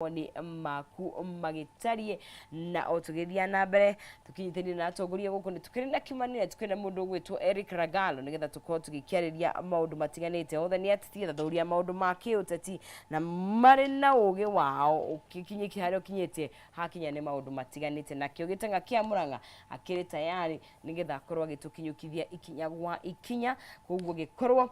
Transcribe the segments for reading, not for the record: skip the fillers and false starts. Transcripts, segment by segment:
Mawoni maku magĩtariĩ na o tũgĩthiĩ na mbere tũkinyitĩrire na atongoria gũkũ nĩ tũkĩrĩ na kĩmanĩre tũkĩrĩ na mũndũ ũgwĩtwo Eric Ragalo nĩgetha tũkorwo tũgĩkĩarĩria maũndũ matiganĩte othe nĩ ateti athathaũri a maũndũ ma kĩũteti na marĩ na ũgĩ wao ũkinyĩtie harĩa ũkinyĩtie hakinya nĩ maũndũ matiganĩte nakĩo gĩtang'a kĩa Mũrang'a akĩrĩ tayari nĩgetha akorwo agĩtũkinyũkithia ikinya gwa ikinya koguo gĩkorwo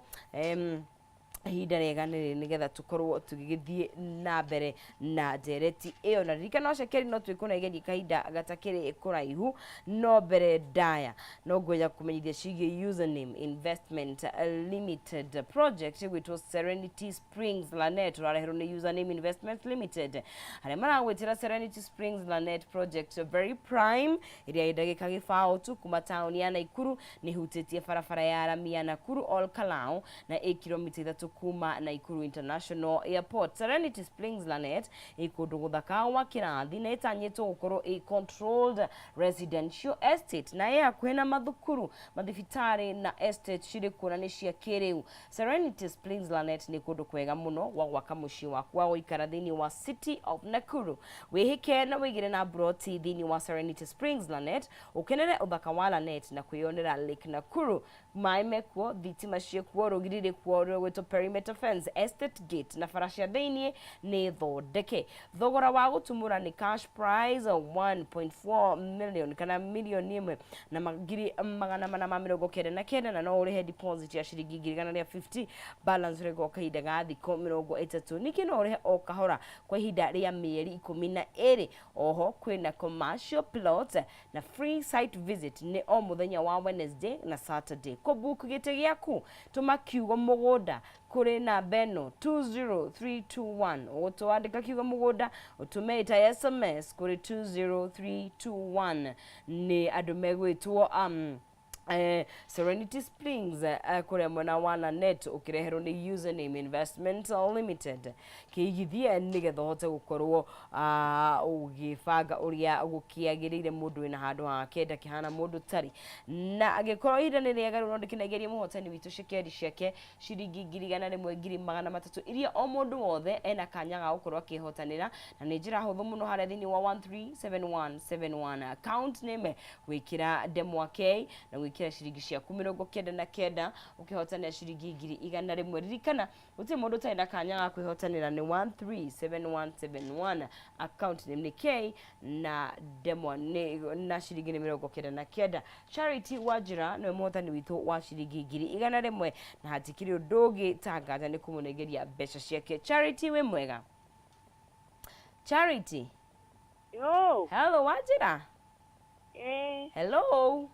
ihinda rĩega nĩ rĩrĩ nĩgetha tũkorwo tũgĩgĩthiĩ na mbere na ndereti ĩyo. Na ririkana cekeri no twĩkũnengeria kahinda gatakĩrĩ kũraihu, no mbere ndaya no ngwenda kũmenyithia ciĩgiĩ Username Investment Limited project ĩgwĩtwo Serenity Springs Lanet, ũrareherwo nĩ Username Investment Limited harĩa maragwĩtĩra Serenity Springs Lanet project very prime ĩrĩa ĩ ndagĩka gĩbaũ tu kuma taũni ya Naikuru. Nĩ ĩhutĩtie barabara ya rami ya Nakuru Ol Kalou na ĩ kilomita 3 kuma Naikuru International Airport. Serenity Springs Lanet ĩ kũndũ gũthaka gwa kĩrathi na ĩtanyĩtwo gũkorwo ĩ controlled residential estate na ĩ hakuhĩ na mathukuru, mathibitarĩ na estate cirĩ kuo na nĩ cia kĩrĩu. Serenity Springs Lanet nĩ kũndũ kwega mũno gwa gwaka mũciĩ waku wa gũikara thĩinĩ wa City of Nakuru. Wĩhĩke na wĩgĩre na mburoti thĩinĩ wa Serenity Springs Lanet, ũkenere ũthaka wa Lanet na kwĩyonera Lake Nakuru. Maĩ mekuo, thitima ciĩkuo, rũgiri rĩkuo rũgwĩtwo perimeter fence, estate gate na bara cia thĩinĩ nĩ thondeke. Thogora wa gũtumũra nĩ cash price 1.4 million kana mirioni 1 na 499,000, na no ũrĩhe deposit ya ciringi 150,000, balance ũrengwo kahinda ga thikũ 30. Ningĩ no ũrĩhe o kahora kwa ihinda rĩa mĩeri 12. Oho kwĩna commercial plot na free site visit nĩ o mũthenya wa Wednesday na Saturday. Kũbook gĩtĩ gĩaku, tũma kiugo mũgũnda kũrĩ namba ĩno 20321. Ũgũtwandĩka kiugo mũgũnda ũtũme ĩta SMS kũrĩ 20321. Nĩ andũ megwĩtwo Serenity Springs kũrĩa mwena wa Lanet, ũkĩreherwo nĩ Username Investment Limited. Kĩigithie nĩgetha ũhote gũkorwo ũgĩbanga ũrĩa gũkĩagĩrĩire. Mũndũ wĩna handũ hake ndakĩhana mũndũ tarĩ. Na angĩkorwo ihinda nĩ rĩega rĩu, no ndĩkĩnengerie mũhotani witũ cekeri ciake ciringi 101,300, iria o mũndũ wothe ena kanya ga gũkorwo akĩhotanĩra, na nĩ njĩra hũthũ mũno harĩa thĩinĩ wa 137171, account name gwĩkĩra Ndemwa K na gwĩkĩra ciringi ciaku 99, ũkĩhotanĩra ciringi 100,000. Ririkana gũtirĩ mũndũ ũtarĩ na kanya ga kwĩhotanĩra. Nĩ 137171, account name nĩ K na Ndemwa nĩ na ciringi nĩ 99. Charity Wanjĩra nĩwe mũhotani witũ wa ciringi 100,000, na hatikĩrĩ ũndũ ũngĩ tangaza nĩ kũmũnengeria mbeca ciake. Charity, wĩ mwega Charity? Yo. Hello Wanjĩra. Eh. Hello.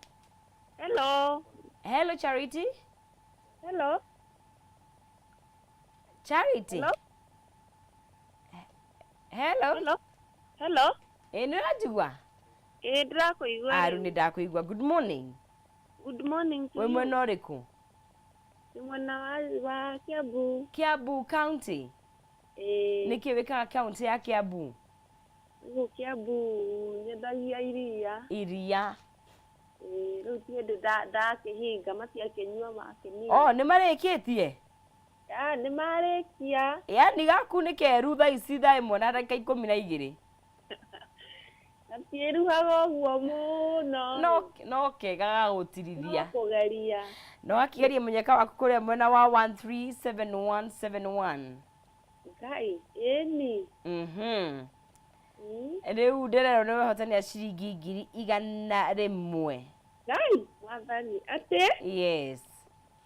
Hello. Hello Charity. Hello. Charity. Hello. Hello. Hello. Hello. Ĩ, nĩ ũranjigua? Ĩ, ndĩrakũigua. Aru Rĩu. Nĩ ndakũigua. Good morning. Good morning to Wĩ you. mwena ũrĩkũ? Nĩ mwena wa Kiambu. Kiambu County? Ĩ. Nĩkĩ wĩkaga county ya Kiambu? Gũkũ Kiambu nyendagia iria. Iria? Ĩ, rĩu ti hĩndĩ ndakĩhinga, matiakĩnyua makĩnina. Oh, nĩ marĩkĩtie? Ah, nĩ marĩkia. Yani gaku nĩ keru thaa ici thaa 1 na ndagĩka 12. Gatiĩruhaga ũguo mũno. No kega ga No gũtirithia. Kũgeria. No akĩgeria mũnyaka waku kũrĩa mwena wa 137171. Ngai, ĩni. Rĩu ndĩrerwo nĩ wehotanĩra ciringi 100,000. Ngai, mwathani, atĩ? Yes.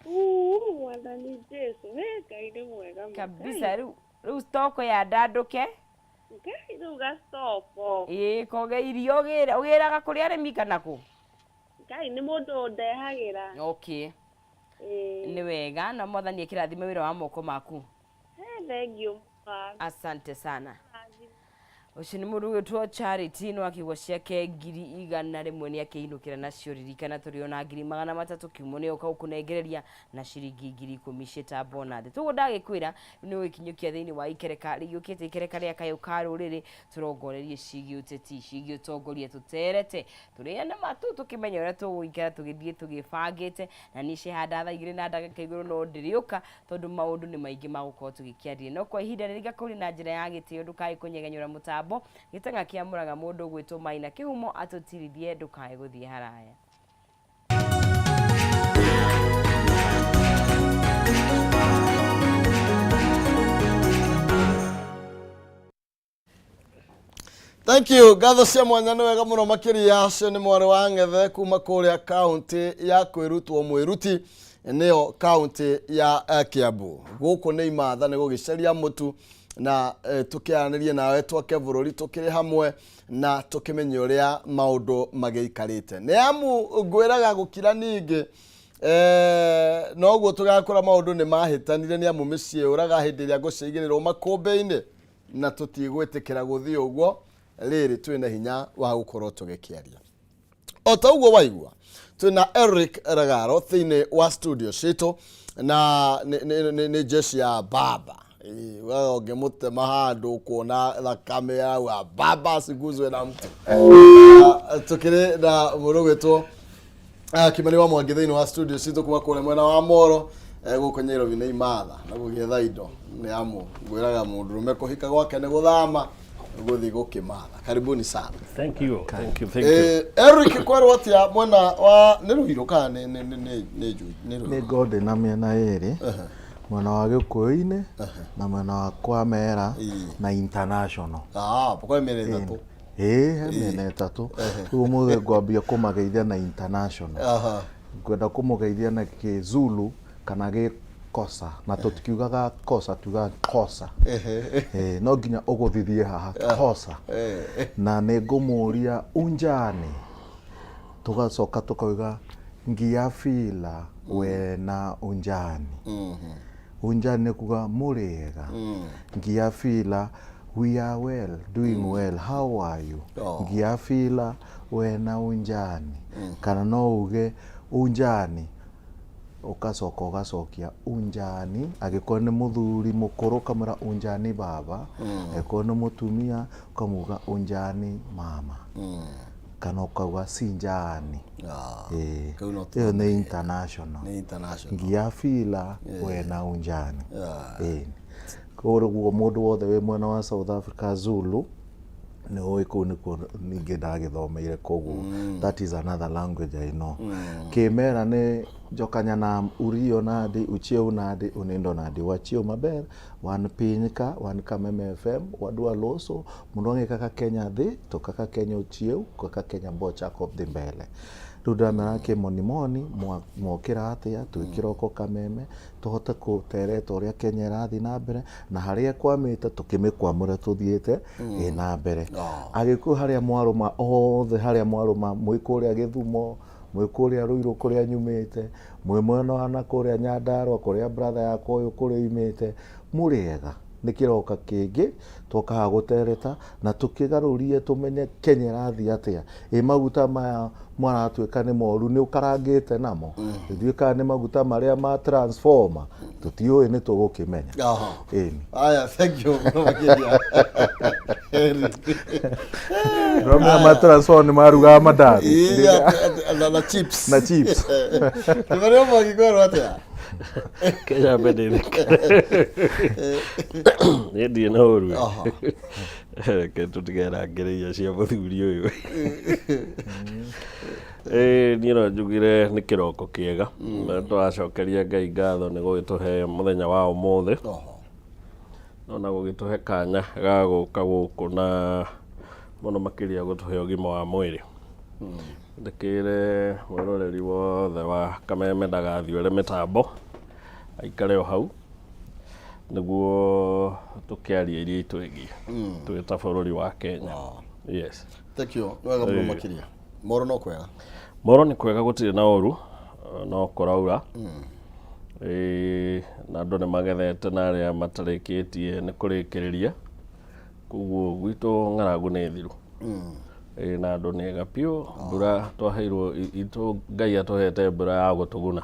Uu, mwathani Jesu, he Ngai nĩ mwega ma. Kabisa. Rĩu stoko ya ndandũke. Ngai, rĩu gacoko. Ĩĩ, koge iria ũgĩraga kũrĩ arĩmi kana kũ? Ngai, nĩ mũndũ ũndehagĩra. Okay. Ĩĩ. Nĩ wega, na mwathani akĩrathime wĩra wa moko maku. He, thengiũ mũno. Asante sana. Rathime. Ũcio nĩ mũndũ ũgwĩtwo Charity no akĩgwa ciake 100,000 nĩ akĩinũkĩra nacio. Ririkana tũrĩ ona 300,000 kiumũ nĩ ũka gũkũnengereria na ciringi 10,000 ciĩta bonathi. Toguo ndagĩkwĩra nĩ ũgĩkinyũkia thĩinĩ wa ikereka rĩiyũkĩte ikereka rĩa kayũ ka rũrĩrĩ tũrongorerie ciĩgiĩ ũteti ciĩgiĩ ũtongoria tũterete tũrĩane matũ tũkĩmenya ũrĩa tũgũikara tũgĩthiĩ tũgĩbangĩte na niĩ cihanda thaa igĩrĩ na ndagĩka igũrũ no ndĩrĩũka tondũ maũndũ nĩ maingĩ ma gũkorwo tũgĩkĩarĩria no kwa ihinda rĩrĩ ngakũria na njĩra ya gĩtĩo ndũkae kũnyegenyũra mũtambo gĩtang'a kĩa Mũrang'a mũndũ ũgwĩtwo Maina Kĩhumo atũtirithie ndũkae gũthiĩ haraya. Thank you. Ngatho cia mwanya nĩ wega mũno makĩria. Ũcio nĩ mwarĩ wa Ng'ethe kuma kũrĩa kaunti ya kwĩrutwo mwĩruti nĩyo kaunti ya Kiambu. Gũkũ nĩ imatha nĩ gũgĩcaria mũtu na tũkĩaranĩrie nawe twake bũrũri tũkĩrĩ hamwe na tũkĩmenye ũrĩa maũndũ magĩikarĩte. Nĩ amu ngwĩraga gũkira ningĩ noguo tũgakora maũndũ nĩ mahĩtanire nĩ amu mĩciĩ yũraga hĩndĩ ĩrĩa ngũciaigĩrĩrwo makũmbĩ-inĩ na tũtigwĩtĩkĩra gũthiĩ ũguo rĩrĩ twĩna hinya wa gũkorwo tũgĩkĩaria o ta ũguo waigua twĩna Eric Ragaro thĩinĩ wa studio citũ na nĩ jeshi ya baba. Ĩĩ, we ũngĩmũtema handũ ũkuona thakame yauga baba asiguzwe na mtu. Na tũkĩrĩ na mũndũ ũgwĩtwo Kimani wa Mwangi thĩinĩ wa studio citũ kuma kũrĩa mwena wa Moro gũkũ Nairobi nĩ imatha na gũgĩetha indo nĩ amu ngwĩraga mũndũrũme kũhika gwake nĩ gũthama gũthiĩ gũkĩmatha. Karibuni sana. Thank you, thank you, thank you. Eric kwerwo atĩa mwena wa nĩ Ruiru kana nĩ nĩ nĩ nĩ nĩ nĩ Ruiru? Nĩ ngondĩ na mĩena ĩrĩ, mwena wa Gĩkũyũ-inĩ na mwena wa Kwamera na international. Ah, kwa mĩena ĩtatũ. Ĩĩ, he mĩena ĩtatũ. Rĩu ũmũthĩ ngwambia kũmageithia na international. Ngwenda kũmũgeithia na Kĩzulu kana Gĩkosa, na tũtikiugaga kosa, tugaga kosa. Ĩĩ, no nginya ũgũthithie haha kosa. Na nĩ ngũmũria unjani, tũgacoka tũkauga ngiafila wena unjani. Unjani nĩ kuga mũrĩega. Ngiafila we are well, doing well, how are you? Oh. Ngiafila wena unjani. Kana no uge unjani ũgacoka ũgacokia unjani angĩkorwo nĩ mũthuri mũkũrũ ũkamwĩra unjani baba, angĩkorwo nĩ mũtumia ũkamuga unjani mama, kana ũkauga sinjani. Ah, Ĩĩ. kau no Ĩyo nĩ international. Nĩ international. Ngiafila wena unjani. Ah. Ĩĩ. Koguo mũndũ wothe wĩ mwena wa South Africa Zulu nĩ ũĩ kũu nĩkuo ningĩ ndagĩthomeire, koguo that is another language I know. Kĩmera nĩ jokanyanam uriyo nadi uchiew nadi unindo nadi wachiew maber wan piny ka wan Kameme FM wadwa loso mondo wang'e kaka Kenya dhi to kaka Kenya ochiew kaka Kenya bochako dhi mbele. Rĩu ndamera kĩmonimoni mwokĩra atĩa twĩ kĩroko Kameme tũhote gũtereta ũrĩa Kenya ĩrathiĩ na mbere na harĩa ĩkwamĩte tũkĩmĩkwamũre tũthiĩte ĩ na mbere. Agĩkũyũ harĩa mwarũma othe harĩa mwarũma mwĩ kũrĩa Gĩthumo mwĩ kũrĩa Ruiru kũrĩa nyumĩte mwĩ mwena wa na kũrĩa Nyandarua kũrĩa brother yakwa ũyũ kũrĩa oimĩte mũrĩega nĩ kĩroka kĩngĩ twokaga gũtereta na tũkĩgarũrie tũmenye Kenya ĩrathiĩ atĩa. Ĩ maguta maya maratuĩka nĩ moru nĩ ũkarangĩte namo ithuĩ kana nĩ maguta marĩa ma transformer tũtiũĩ nĩ tũgũkĩmenya. Ĩni. Aya, thank you mũno makĩria. Eric. Ndĩramenya ma transformer nĩ marugaga mandathi. Ĩĩ, na chips. Na chips. Kimani wa Mwangi kwerwo atĩa? Kenya mbere ndĩthekere. Niĩ ndirĩ na ũru. Reke tũtigerangĩrĩria cia mũthuri ũyũ. Ĩĩ, niĩ no njugire nĩ kĩroko kĩega. Na tũracokeria Ngai ngatho nĩ gũgĩtũhe mũthenya wa ũmũthĩ. No na gũgĩtũhe kanya ga gũka gũkũ na mũno makĩria gũtũhe ũgima wa mwĩrĩ. Ndĩkĩre mwĩroreri wothe wa Kameme ndagathiũre mĩtambo, aikare o hau nĩguo tũkĩarie iria itwĩgiĩ twĩ ta bũrũri wa Kenya. Yes. Thank you. Nĩ wega mũno makĩria. Moro no kwega. Moro nĩ kwega gũtirĩ na ũru no kũraura. Ĩĩ, na andũ nĩ magethete na arĩa matarĩkĩtie nĩ kũrĩkĩrĩria. Koguo gwitũ ng'aragu nĩ thiru. Ĩĩ, na andũ nĩ ega biũ. Mbura twaheirwo itũ, Ngai atũhete mbura ya gũtũguna.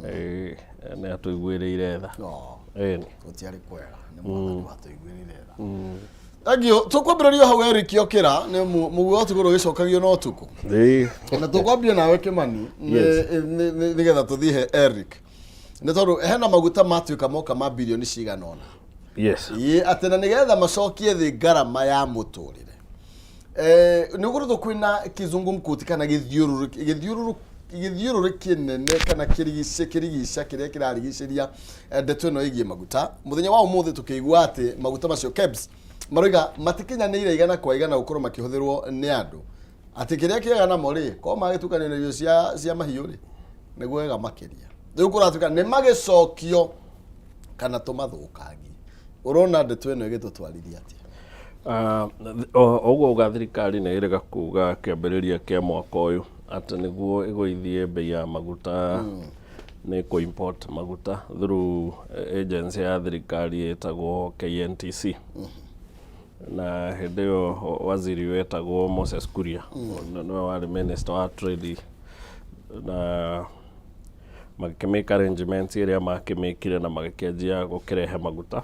Ĩĩ, nĩ atũiguĩrĩire tha. Ĩni. Gũtiarĩ kwega, nĩ Mwathani watũiguĩrĩire tha. Thank you. Tũkwambĩrĩria hau Eric okĩra nĩ mũguo wa ũtukũ ndũgĩcokagio na ũtukũ. Na tũkwambia nawe Kĩmani nĩgetha tũthiĩ he Eric. Nĩ tondũ hena maguta matuĩka moka ma birioni cigana ũna. Ĩĩ, atĩ na nĩgetha macokie thĩ ngarama ya mũtũrĩre. Eh, nĩ ũkoretwo kwĩna kizungumkuti kana gĩthiũrũrĩ gĩthiũrũrũ gĩthiũrũrĩ kĩnene kana kĩrigica kĩrigica kĩrĩa kĩrarigicĩria eh, ndeto ĩno ĩgiĩ maguta. Mũthenya wa ũmũthĩ tũkĩigua atĩ maguta macio KEBS maroiga matikinyanĩire 100% gũkorwo makĩhũthĩrwo nĩ andũ. Atĩ kĩrĩa kĩega namo rĩ, korwo magĩtukanio na irio cia cia mahiũ rĩ, nĩguo wega makĩria. Rĩu kũratuĩka nĩ magĩcokio kana tũmathũkangie. Ũrona ndeto ĩno ĩgĩtũtwarithia atĩa? Ah, ũguo uga thirikari nĩ ĩrega kuga kĩambĩrĩria kĩa mwaka ũyũ atĩ nĩguo ĩgũithie bei ya maguta nĩ kũ import maguta through agency ya thirikari ĩtagwo KNTC. Na hĩndĩ ĩyo waziri wetagwo Moses Kuria nĩwe warĩ minister wa trade, na magĩkĩmĩka arrangements ĩrĩa makĩmĩkire na magĩkĩanjia gũkĩrehe maguta.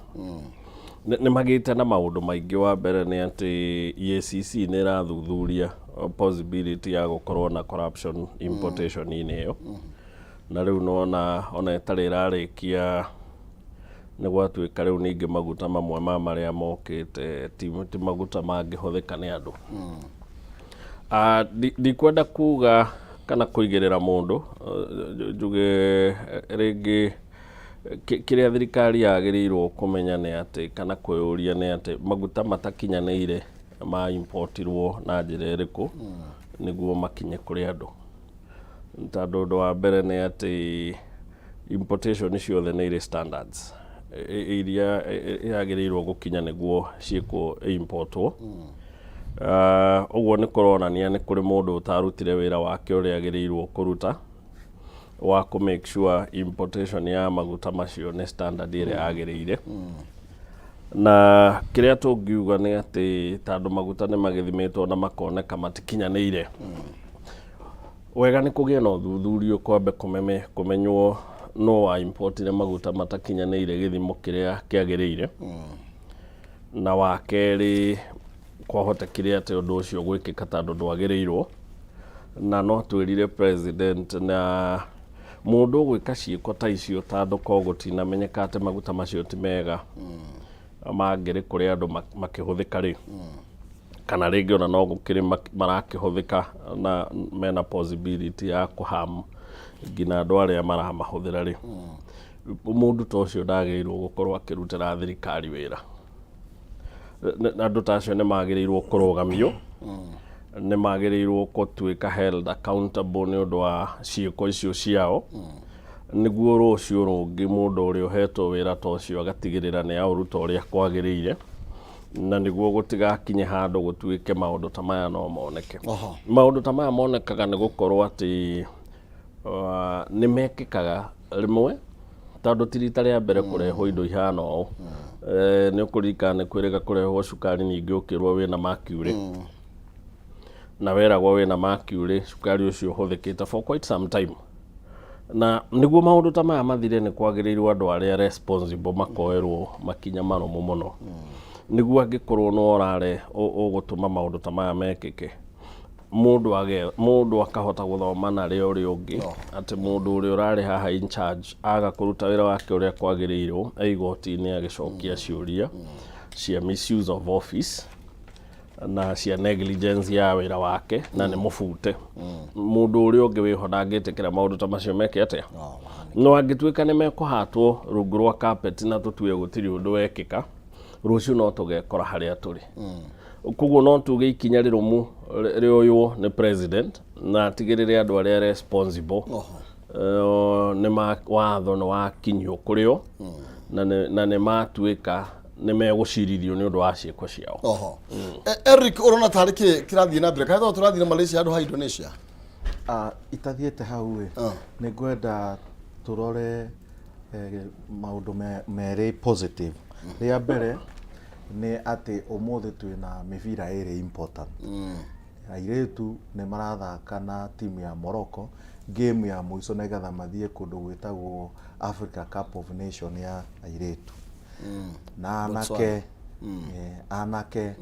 Nĩ magĩte na maũndũ maingĩ. Wa mbere nĩ atĩ EACC nĩ ĩrathuthuria possibility ya gũkorwo na corruption importation-inĩ ĩyo, na rĩu nĩwona ona ĩtarĩ ĩrarĩkia nĩ gwatuĩka rĩu ningĩ maguta mamwe ma marĩa mokĩte ti maguta mangĩhũthĩka nĩ andũ. Ndikwenda kuga kana kũigĩrĩra mũndũ, njuge rĩngĩ kĩrĩa thirikari yagĩrĩirwo kũmenya nĩ atĩ kana kwĩyũria nĩ atĩ maguta matakinyanĩire ma importirwo na njĩra ĩrĩkũ nĩguo makinye kũrĩ andũ. Tondũ ũndũ wa mbere nĩ atĩ importation ciothe nĩ irĩ standards iria yagĩrĩirwo gũkinya nĩguo ciĩkwo importwo. Ũguo nĩ kũronania nĩ kũrĩ mũndũ ũtarutire wĩra wake ũrĩa agĩrĩirwo kũruta wa kũ make sure importation ya maguta macio nĩ standard ĩrĩa yagĩrĩire. Na kĩrĩa tũngiuga nĩ atĩ tondũ maguta nĩ magĩthimĩtwo na makoneka matikinyanĩire, wega nĩ kũgĩe na ũthuthuria kwambe kũmenywo nũ wa importire maguta matakinyanĩire gĩthimo kĩrĩa kĩagĩrĩire. Na wa kerĩ, kwahotekire atĩ ũndũ ũcio gwĩkĩka tondũ ndwagĩrĩirwo. Na no twĩrire president na mũndũ ũgwĩka ciĩko ta icio tondũ ko gũtinamenyeka atĩ maguta macio ti mega mangĩrĩ kũrĩ andũ makĩhũthĩka rĩ, kana rĩngĩ ona no gũkĩrĩ marakĩhũthĩka na mena possibility ya kũharm nginya andũ arĩa maramahũthĩra rĩ, mũndũ ta ũcio ndagĩrĩirwo gũkorwo akĩrutĩra thirikari wĩra. Andũ ta acio nĩ magĩrĩirwo kũrũgamio, nĩ magĩrĩirwo gũtuĩka held accountable nĩ ũndũ wa ciĩko icio ciao, nĩguo rũciũ rũngĩ mũndũ ũrĩa ũhetwo wĩra ta ũcio agatigĩrĩra nĩ aũruta ũrĩa kwagĩrĩire, na nĩguo gũtigakinye handũ gũtuĩke maũndũ ta maya no moneke. Maũndũ ta maya monekaga nĩ gũkorwo atĩ nĩ mekĩkaga rĩmwe, tondũ ti rita rĩa mbere kũrehwo indo ihana ũũ. Nĩ ũkũririkana nĩ kwĩrĩga kũrehwo cukari ningĩ ũkĩrwo wĩna mercury, na weragwo wĩna mercury, cukari ũcio ũhũthĩkĩte for quite some time. Na nĩguo maũndũ ta maya mathire, nĩ kwagĩrĩirwo andũ arĩa responsible makoerwo makinya marũmu mũno, nĩguo angĩkorwo no ũrare ũgũtũma maũndũ ta maya mekĩke, mũndũ age mũndũ akahota gũthoma narĩ ũrĩa ũngĩ atĩ mũndũ ũrĩa ũrarĩ haha in charge aga kũruta wĩra wake ũrĩa kwagĩrĩirwo, e igoti-inĩ agĩcokia ciũria cia misuse of office na cia negligence ya wĩra wake, na nĩ mũbute. Mũndũ ũrĩa ũngĩ wĩho ndangĩtĩkĩra maũndũ ta macio meke atĩa. No angĩtuĩka nĩ mekũhatwo rungu rwa carpet na tũtue gũtirĩ ũndũ wekĩka, rũciũ no tũgekora harĩa tũrĩ. Koguo no tuge ikinya rĩrũmu rĩoywo nĩ president na atigĩrĩre andũ arĩa responsible nĩ watho nĩ wakinyio kũrĩ o, na nĩ matuĩka nĩ megũcirithio nĩ ũndũ wa ciĩko ciao. Oho. Eric, ũrona tarĩ kĩ kĩrathiĩ na mbere? Kana tondũ tũrathiĩ na Malaysia handũ ha Indonesia? Itathiĩte hau ĩ, nĩ ngwenda tũrore maũndũ merĩ positive. Rĩa mbere, Nĩ atĩ ũmũthĩ twĩna mĩbira ĩrĩ important. Airĩtu nĩ marathaka na timu ya Morocco game ya mũico nĩgetha mathiĩ kũndũ gwĩtagwo Africa Cup of Nation ya airĩtu. Na anake anake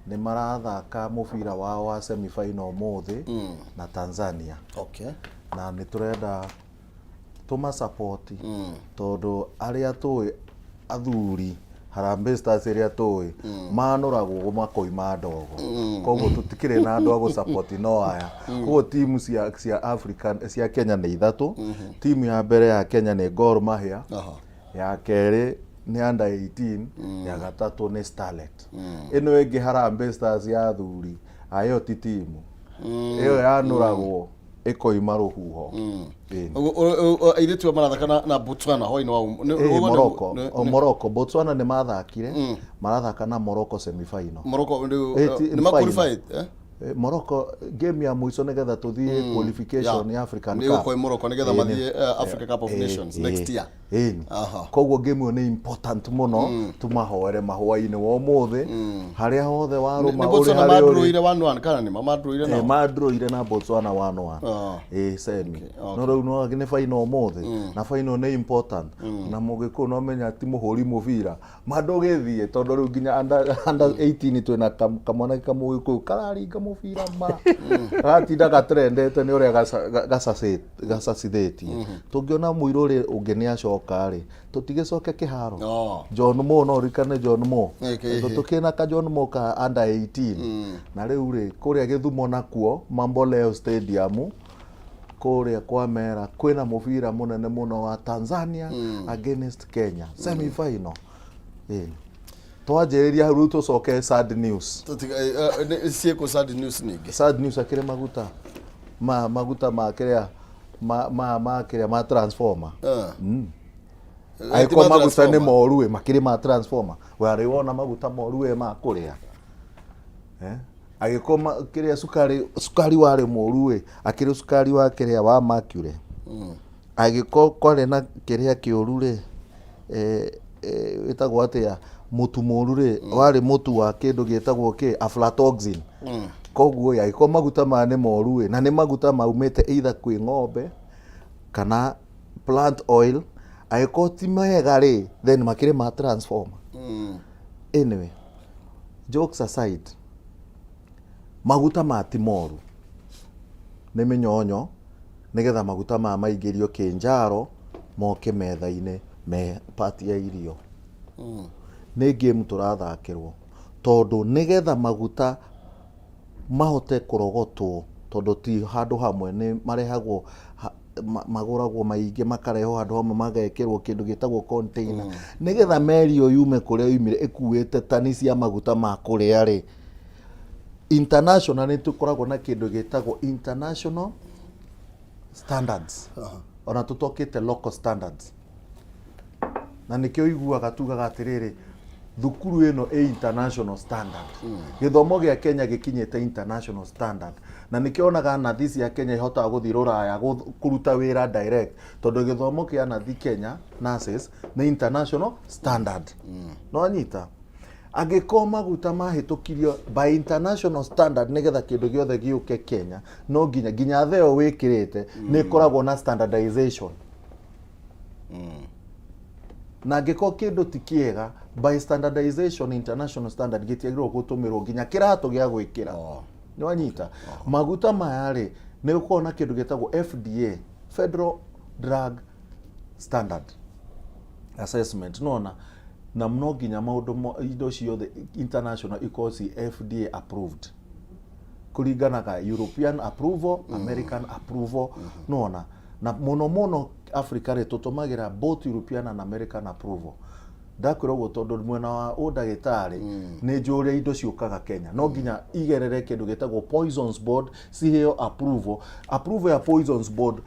nĩ marathaka mũbira wao wa semi final ũmũthĩ na Tanzania. Na nĩ tũrenda tũma support tondũ arĩa tũĩ athuri Harambee Stars ĩrĩa tũĩ manũragwo makoima ndogo, koguo tũtikĩrĩ na andũ a gũ no aya. Koguo timu cia Africa cia Kenya nĩ ithatũ. Timu ya mbere ya Kenya nĩ Gor Mahia, ya kerĩ nĩ under 18, ya gatatũ nĩ Starlet. Ĩno ĩngĩ Harambee Stars ya athuri ayo ti timu ĩyo, yanũragwo ĩkoima rũhuho. Ĩni. Airĩtu aya marathaka na Botswana hwainĩ wa Ĩĩ, Morocco. O Morocco, Botswana nĩ mathakire, marathaka na Morocco semi final. Morocco nĩ ma final. Qualified eh? Morocco game ya mũico nĩgetha tũthiĩ qualification ya African Nĩ Cup. gũkwo Morocco nĩgetha mathiĩ Africa Cup of Nations next year. Ĩni. Koguo game ĩyo nĩ important mũno, tũmahoere mahũa-inĩ wa ũmũthĩ harĩa hothe warũma Nĩ ũrĩ Botswana harĩa ũrĩ. mandũire 1-1 kana nĩ mandũire nao? Mandũire na Botswana 1-1. Ĩ semi. No rĩu no nĩ final ũmũthĩ, na final nĩ important, na mũgĩkũyũ no menya ti mũhũri mũbira ma ndũgĩthiĩ tondũ rĩu nginya under 18 twĩna kamwana kamũgĩkũyũ kararinga mũbira ma garatinda gatrendete nĩ ũrĩa gacacithĩtie. Tũngĩona mũirũrĩ ũngĩ nĩ acoka rĩ, tũtigĩcoke kĩharo. John Mo, no ũririkane John Mo? Tondũ tũkĩna ka John Mo ka under 18. Na rĩu rĩ, kũrĩa Gĩthumo nakuo Mamboleo Stadium kũrĩa kwa Mera kwĩna mũbira mũnene mũno wa Tanzania against Kenya semi final. Ĩĩ. Twanjĩrĩria hau rĩu tũcoke sad news. Ciĩkũ sad news ningĩ? Sad news akĩrĩ maguta ma maguta ma kĩrĩa ma kĩrĩa ma transformer. Ti Angĩkorwo ma maguta nĩ transformer. moru ĩ, makĩrĩ ma transformer, warĩ wona maguta moru ĩ ma kũrĩa? Eh? Angĩkorwo kĩrĩa cukari warĩ mũru ĩ, akĩrĩ cukari wa kĩrĩa wa mercury. Angĩkorwo kwarĩ na kĩrĩa kĩũru rĩ, wĩtagwo atĩa, mũtu mũru rĩ, warĩ mũtu wa kĩndũ gĩtagwo kĩ aflatoxin. Koguo ĩ, angĩkorwo maguta maya nĩ moru ĩ, na nĩ maguta maumĩte either kwĩ ng'ombe kana plant oil, angĩkorwo ti mega rĩ, then makĩrĩ ma transformer. Anyway, jokes aside, maguta ma ti moru, nĩ mĩnyonyo nĩgetha maguta maya maingĩrio kĩnjaro moke metha-inĩ me part ya irio. Nĩ game tũrathakĩrwo tondũ nĩgetha maguta mahote kũrogotwo, tondũ ti handũ hamwe nĩ marehagwo, magũragwo maingĩ makarehwo handũ hamwe magekĩrwo kĩndũ gĩtagwo container, nĩgetha meri ĩyo yume kũrĩa yumire ĩkuĩte tani cia maguta ma kũrĩa rĩ, international nĩ tũkoragwo na kĩndũ gĩtagwo international standards, ona tũtokĩte local standards. Na nĩkĩo ũiguaga tugaga atĩrĩrĩ, thukuru ĩno ĩ international standard, gĩthomo gĩa Kenya gĩkinyĩte international standard. Na nĩkĩo onaga nathi cia Kenya ihotaga gũthiĩ rũraya kũruta wĩra direct, tondũ gĩthomo kĩa nathi Kenya, nurses, nĩ international standard. No anyita angĩkorwo maguta mahĩtũkirio by international standard, nĩgetha kĩndũ gĩothe gĩũke Kenya no nginya theo wĩkĩrĩte nĩ ĩkoragwo na standardization. Na angĩkorwo kĩndũ ti kĩega by standardization, international standard, gĩtiagĩrĩirwo gũtũmĩrwo, nginya kĩratũ gĩa gwĩkĩra. Nĩ wanyita? Maguta maya rĩ, nĩ gũkoragwo na kĩndũ gĩtagwo FDA, Federal Drug Standard Assessment, nona na no nginya maũndũ indo ciothe international ikorwo ci FDA approved kũringanaga European approval, American approval, nona na mũno mũno Africa rĩ, tũtũmagĩra both European and American approval. Ndakwĩra ũguo tondũ mwena wa ũndagĩtarĩ nĩ njũĩ ũrĩa indo ciũkaga Kenya no nginya igerere kĩndũ gĩtagwo Poisons Board ciheo approval. Approval ya Poisons Board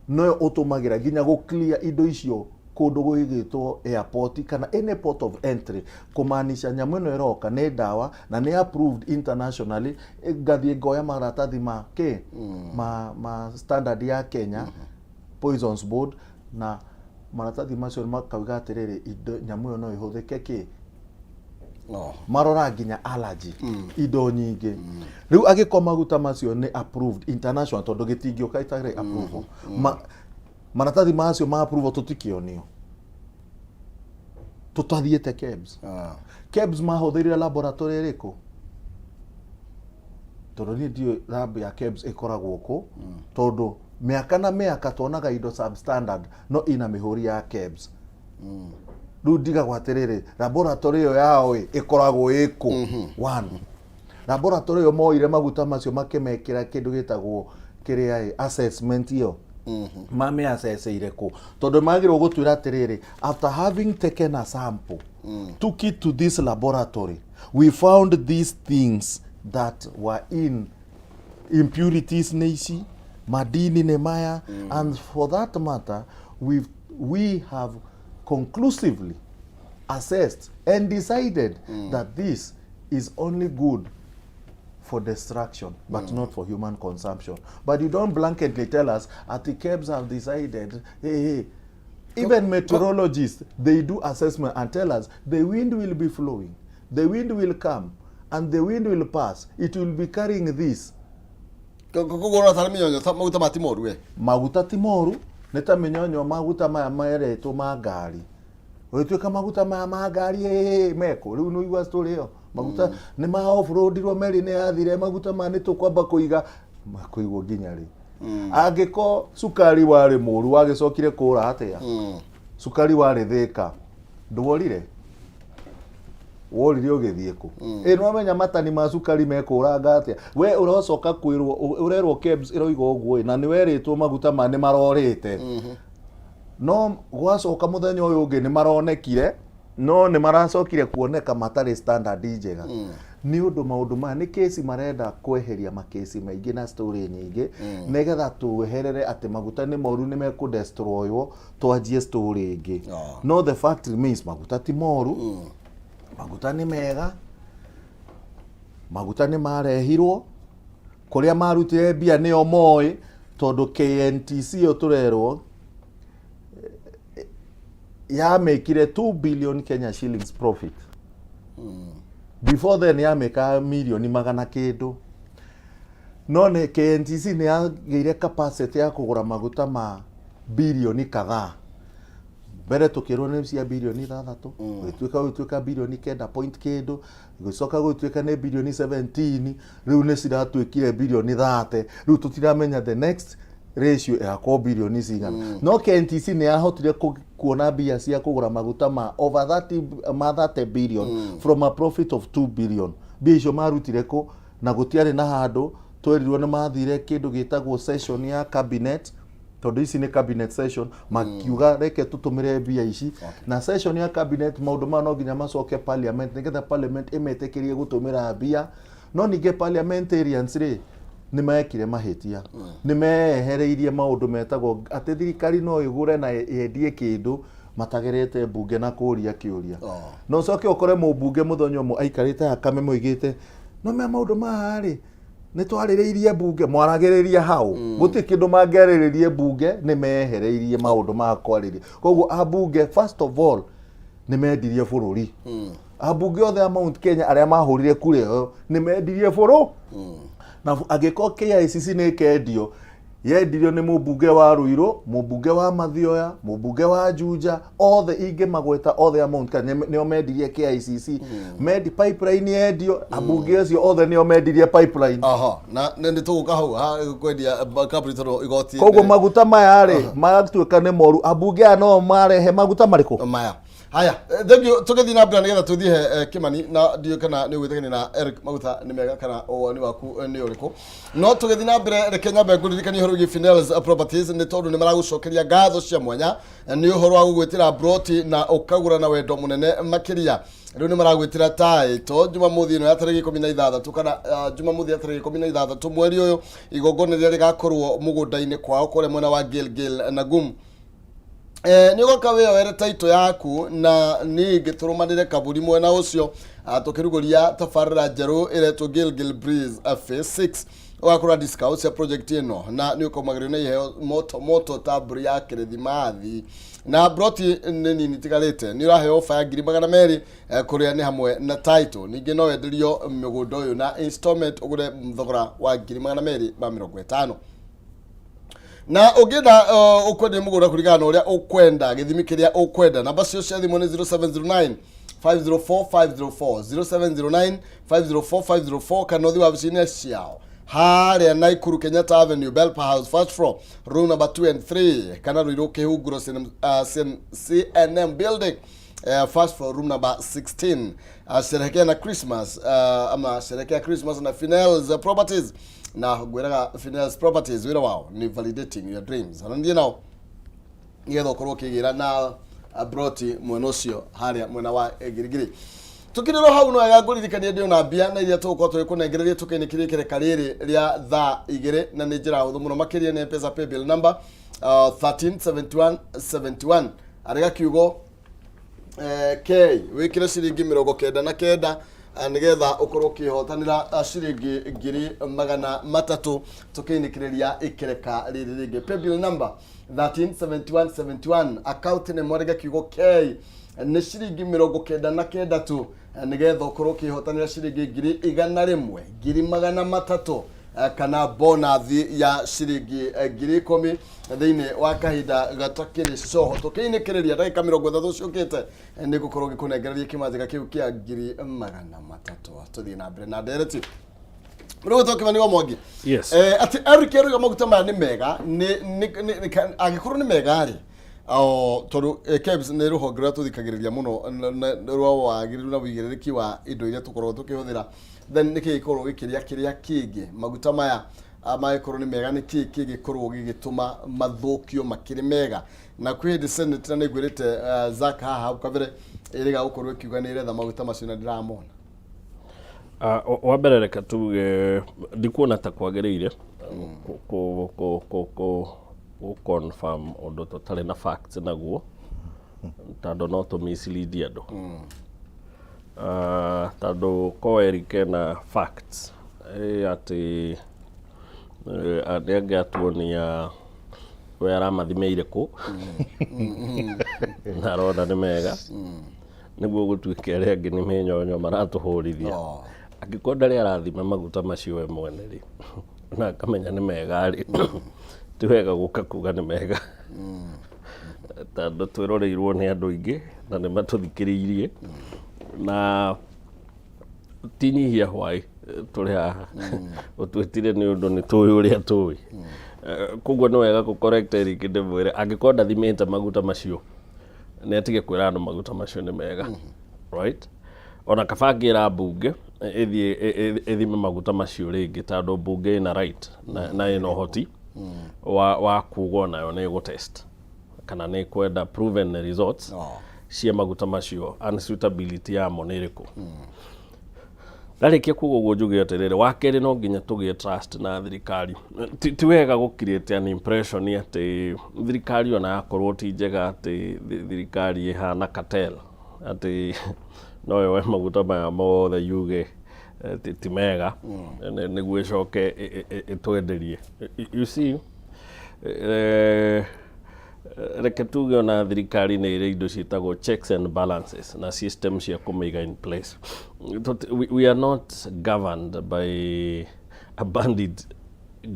noyo ũtũmagĩra nginya gũ clear indo icio kũndũ gwĩgĩtwo airport kana any port of entry, kũmaanisha nyamũ ĩno ĩroka nĩ ndawa na nĩ approved internationally. Ngathiĩ ngoya maratathi ma kĩ ma standard ya Kenya Poisons Board, na maratathi macio makauga atĩrĩrĩ, indo nyamũ ĩyo no ĩhũthĩke kĩ. No. Marora nginya allergy, indo nyingĩ. Rĩu angĩkorwo maguta macio nĩ approved international, tondũ gĩtingĩũka itarĩ approval, maratathi macio ma approval tũtikĩonio tũtathiĩte KEBS. KEBS mahũthĩrire laboratory ĩrĩkũ? Tondũ niĩ ndiũĩ lab ya KEBS ĩkoragwo kũ, tondũ mĩaka na mĩaka tuonaga indo substandard no ina mĩhũri ya KEBS. Rĩu ndigagwo atĩrĩrĩ, laboratory ĩyo yao ĩ ĩkoragwo ĩkũ? One laboratory ĩyo moire maguta macio makĩmekĩra kĩndũ gĩtagwo kĩrĩa ĩ assessment ĩyo, mamĩaceeceire kũ? Tondũ magĩrĩirwo gũtwĩra atĩrĩrĩ, after having taken a sample, took it to this laboratory, we found these things that were in impurities nĩ ici, madini nĩ maya, and for that matter we have conclusively assessed and decided that this is only good for destruction but not for human consumption. But you don't blanketly tell us at the KEBS have decided. Hey, hey. Even meteorologists, they do assessment and tell us the wind will be flowing, the wind will come and the wind will pass, it will be carrying this. Koguo ũrona tarĩ mĩnyonyo ta maguta ma ti moru we? Maguta ti moru, nĩ ta mĩnyonyo. Maguta maya meretwo ma ngari, ũgĩtuĩka maguta maya ma ngari ĩĩ, mekũ rĩu nĩ ũigua story ĩyo, maguta nĩ ma off-roadirwo, meri nĩ yathire, maguta maya nĩ tũkwamba kũiga makũigwo nginya rĩ? Angĩko cukari warĩ mũru, wagĩcokire kũra atĩa? Cukari warĩ Thĩka, ndworire? Worire ũgĩthiĩ kũ? Ĩ nĩwamenya matani ma cukari mekũranga atĩa? We ũrocoka kwĩrwo, ũrerwo KEBS ĩroiga ũguo ĩ, na nĩ werĩtwo maguta ma nĩ marorĩte, no gwacoka mũthenya ũyũ ũngĩ nĩ maronekire, no nĩ maracokire kuoneka matarĩ standard njega. Nĩ ũndũ maũndũ maya nĩ kesi marenda kweheria makesi maingĩ na story nyingĩ, nĩgetha tweherere atĩ maguta nĩ moru, nĩ mekũdestroywo, twanjie story ĩngĩ. No the fact remains, maguta ti moru, maguta nĩ mega, maguta nĩ marehirwo. Kũrĩa marutire mbia nĩo moĩ, tondũ KNTC ĩyo tũrerwo yamĩkire 2 billion Kenya shillings profit. Before then yamĩkaga mirioni magana kĩndũ, no nĩ KNTC nĩ yagĩire capacity ya kũgũra maguta ma bilioni kadhaa. Mbere tũkĩrwo nĩ cia bilioni 6, gũgĩtuĩka bilioni 9 point kĩndũ, gũgĩcoka gũgĩtuĩka nĩ bilioni 17, rĩu nĩ ciratuĩkire bilioni 30. Rĩu tũtiramenya the next ratio ĩgakorwo bilioni cigana, no KNTC nĩ yahotire kuona mbia cia kũgũra maguta ma over 30, ma 30 billion from a profit of 2 billion. Mbia icio marutire kũ? Na gũtiarĩ na handũ twerirwo nĩ mathire kĩndũ gĩtagwo session ya cabinet, tondũ ici nĩ cabinet session, makiuga reke tũtũmĩre mbia ici. Na session ya cabinet, maũndũ maya no nginya macoke parliament nĩgetha parliament ĩmetĩkĩrie gũtũmĩra mbia. No ningĩ parliamentarians rĩ, nĩ mekire mahĩtia, nĩ meyehereirie maũndũ metagwo atĩ thirikari no ĩgũre na yendie kĩndũ matagerete mbunge na kũria kĩũria. Na ũcoke ũkore mũmbunge mũthenya ũmwe aikarĩte akame moigĩte no mea maũndũ maya rĩ, nĩ twarĩrĩirie mbunge, mwaragĩrĩria hau gũtirĩ kĩndũ mangĩarĩrĩrie mbunge, nĩ mehereirie maũndũ ma kwarĩria. Koguo ambunge, first of all, nĩ mendirie bũrũri. Ambunge othe a Mount Kenya arĩa mahũrire kura ĩyo nĩ mendirie bũrũ. Na angĩkorwo KICC nĩ ĩkendio, yendirio nĩ mũmbunge wa Ruiru, mũmbunge wa Mathioya, mũmbunge wa Juja, othe ingĩmagweta othe a Mount Kenya nĩo mendirie KICC. Mendi pipeline yendio, ambunge acio othe nĩo mendirie pipeline. Aha, na nĩ tũgũka hau ha kwendia kambuni tondũ igoti. Koguo maguta maya rĩ, magatuĩka nĩ moru, ambunge aya no marehe maguta marĩkũ? Maya haya, thank you. Tũgĩthiĩ na mbere nĩgetha tũthiĩ he Kimani, na ndiũĩ kana nĩ ũgwĩtĩkania na Eric, maguta nĩ mega, kana woni waku nĩ ũrĩkũ. No tũgĩthiĩ na mbere, reke nyambe ngũririkanie ũhoro wĩgiĩ Finels Properties, nĩ tondũ nĩ maragũcokeria ngatho cia mwanya nĩ ũhoro wa gũgwĩtĩra broti na ũkagũra na wendo mũnene makĩria. Rĩu nĩ maragwĩtĩra taito Jumamothi ĩno ya tarĩki 16, kana Jumamothi ya tarĩki 16 mweri ũyũ, igongona rĩrĩa rĩgakorwo mũgũnda-inĩ kwao kũrĩa mwena wa Gilgil na Gum. Nĩ ũgoka wĩyoere taito yaku na ningĩ tũrũmanĩre kaburi mwena ũcio. Tũkĩrugũria tabarĩra njerũ ĩretwo Gilgil Breeze Phase 6. Ũgakora discount cia project ĩno na nĩ ũkomagĩrio na iheo moto moto ta mbũri ya kĩrĩthimathi na broti nĩ nini tigarĩte. Nĩ ũraheo ofa ya 200,000 kũrĩa nĩ hamwe na title. Ningĩ no wenderio mũgũnda ũyũ na installment, ũgũre thogora wa 250,000. Na ũngĩenda ũkwendia mũgũnda kũringana na ũrĩa ũkwenda, gĩthimi kĩrĩa ũkwenda, namba cio cia thimũ nĩ 0709 504 504, 0709 504 504, kana ũthiĩ wabici-inĩ ciao harĩa Naikuru, Kenyatta Avenue, Belpa House, first floor, room number 2 and 3, kana Ruiru, Kĩhunguro, CNM, CNM building, first floor, room number 16. Sherehekea na Christmas, ama sherehekea Christmas na Finels Properties. Na ngwĩraga Finels Properties wĩra wao nĩ validating your dreams. Na niĩ nao nĩgetha ũkorwo ũkĩgĩra na broti mwena ũcio harĩa mwena wa Girigiri. Tukirĩrwo hau no wega ngũririkanie ndĩ ona mbia na iria tũgũkorwo tũgĩkũnengereria tũkĩinĩkĩria ikereka rĩrĩ rĩa thaa 2, na nĩ njĩra hũthũ mũno makĩria. Nĩ M-Pesa paybill number 137171, arĩga kiugo K, wĩkĩre ciringi 99, nĩgetha ũkorwo ũkĩhotanĩra ciringi 300,000 tũkĩinĩkĩrĩria ikereka rĩrĩ rĩngĩ. Paybill number 137171, account nĩ mwarĩga kiugo K, nĩ ciringi 99 tu, nĩgetha ũkorwo ũkĩhotanĩra ciringi 100,000, 300,000, kana bonathi ya ciringi 10,000 thĩinĩ wa kahinda gatakĩrĩ coho. Tũkĩinĩkĩrĩria ndagĩka 30 ciũkĩte, nĩ ngũkorwo ngĩkũnengereria kĩmanjĩka kĩu kĩa 300,000. Tũthiĩ na mbere na ndereti. Rĩu tũkĩmani wa Mwangi. Yes. Atĩ Eric aruga maguta maya nĩ mega, nĩ angĩkorwo nĩ mega rĩ, o tondũ KEBS nĩ rũhonge rũrĩa tũthikagĩrĩria mũno rwa wagĩrĩru na wĩigĩrĩrĩki wa indo iria tũkoragwo tũkĩhũthĩra, then nĩkĩ gĩkorwo gĩkĩrĩa kĩrĩa kĩngĩ? Maguta maya mangĩkorwo nĩ mega, nĩkĩ kĩngĩkorwo gĩgĩtũma mathũkio makĩrĩ mega? Na kwĩ hĩndĩ Senate, na nĩngwĩrĩte Zack haha hau kabere, ĩrĩga gũkorwo ĩkiuga nĩ ĩretha maguta macio na ndĩramona. Wa mbere reke tuge ndikuona ta kwagĩrĩire kũ confirm ũndũ tũtarĩ na facts naguo, tondũ no tũ mislead andũ. Tondũ ko Eric ena facts atĩ nĩ angĩatuonia we aramathimĩire kũ na arona nĩ mega, nĩguo gũtuĩke arĩa angĩ nĩ mĩnyonyo maratũhũrithia. Oh. Angĩkorwo ndarĩ arathima maguta macio we mwene rĩ, na akamenya nĩ mega rĩ, ti wega gũka kuga nĩ mega, tondũ twĩroreirwo nĩ andũ aingĩ na nĩ matũthikĩrĩirie, na ti nyihia hwaĩ tũrĩ haha ũtwĩtire nĩ ũndũ nĩ tũĩ ũrĩa tũĩ. Koguo nĩ wega kũ correct Eric, ndĩmwĩre angĩkorwo ndathimĩte maguta macio, nĩ atige kwĩra andũ maguta macio nĩ mega, right? Ona kaba angĩra mbunge ĩthiĩ ĩthime maguta macio rĩngĩ, tondũ mbunge ĩna right na ĩna ũhoti wa kuga onayo nĩ ĩgũtest kana nĩ ĩkwenda proven results cia maguta macio, unsuitability yamo nĩ ĩrĩkũ. Ndarĩkia kuga ũguo, njuge atĩrĩrĩ, wa kerĩ, no nginya tũgĩe trust na thirikari. Ti wega gũ create an impression atĩ thirikari ona yakorwo ti njega, atĩ thirikari ĩhana cartel, atĩ no yoe maguta maya mothe yuge ti mega nĩguo ĩcoke ĩtwenderie. You see, reke tuge ona thirikari nĩ ĩrĩ indo ciĩtagwo checks and balances na system cia kũmĩiga in place. We are not governed by a bandit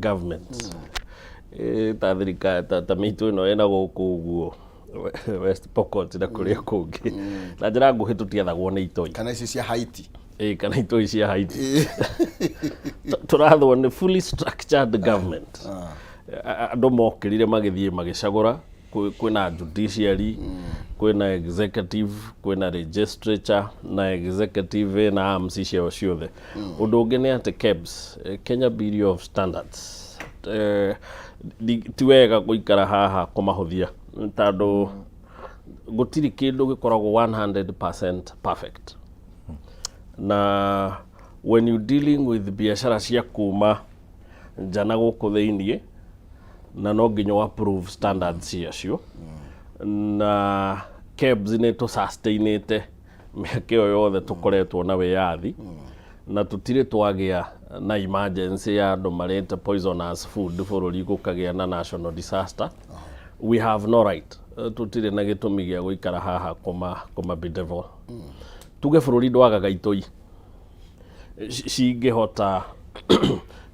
government. Ta thirikari ta mĩitũ ĩno ĩna gũkũ ũguo West Pokot na kũrĩa kũngĩ, na njĩra nguhĩ, tũtiathagwo nĩ itoi. Kana icio cia Haiti. Ĩ, kana itoi cia Haiti. Tũrathwo nĩ fully structured government. Andũ mokĩrire magĩthiĩ magĩcagũra. Kwĩna judiciary, kwĩna executive, kwĩna legislature, na executive ĩna arms ciao ciothe. Ũndũ ũngĩ nĩ atĩ KEBS, Kenya Bureau of Standards, ti wega gũikara haha kũmahũthia, tondũ gũtirĩ kĩndũ gĩkoragwo 100% perfect. Na when you dealing with biacara cia kuma nja na gũkũ thĩiniĩ, na no nginya wa approve standards ciacio, na KEBS nĩ tũ sustainĩte Mĩaka ĩyo yothe tũkoretwo na wĩyathi na tũtirĩ twagĩa na emergency ya andũ marĩte poisonous food bũrũri gũkagĩa na national disaster. We have no right. Tũtirĩ na gĩtũmi gĩa gũikara haha kũma bedevil. Tuge bũrũri ndwagaga itoi cingĩhota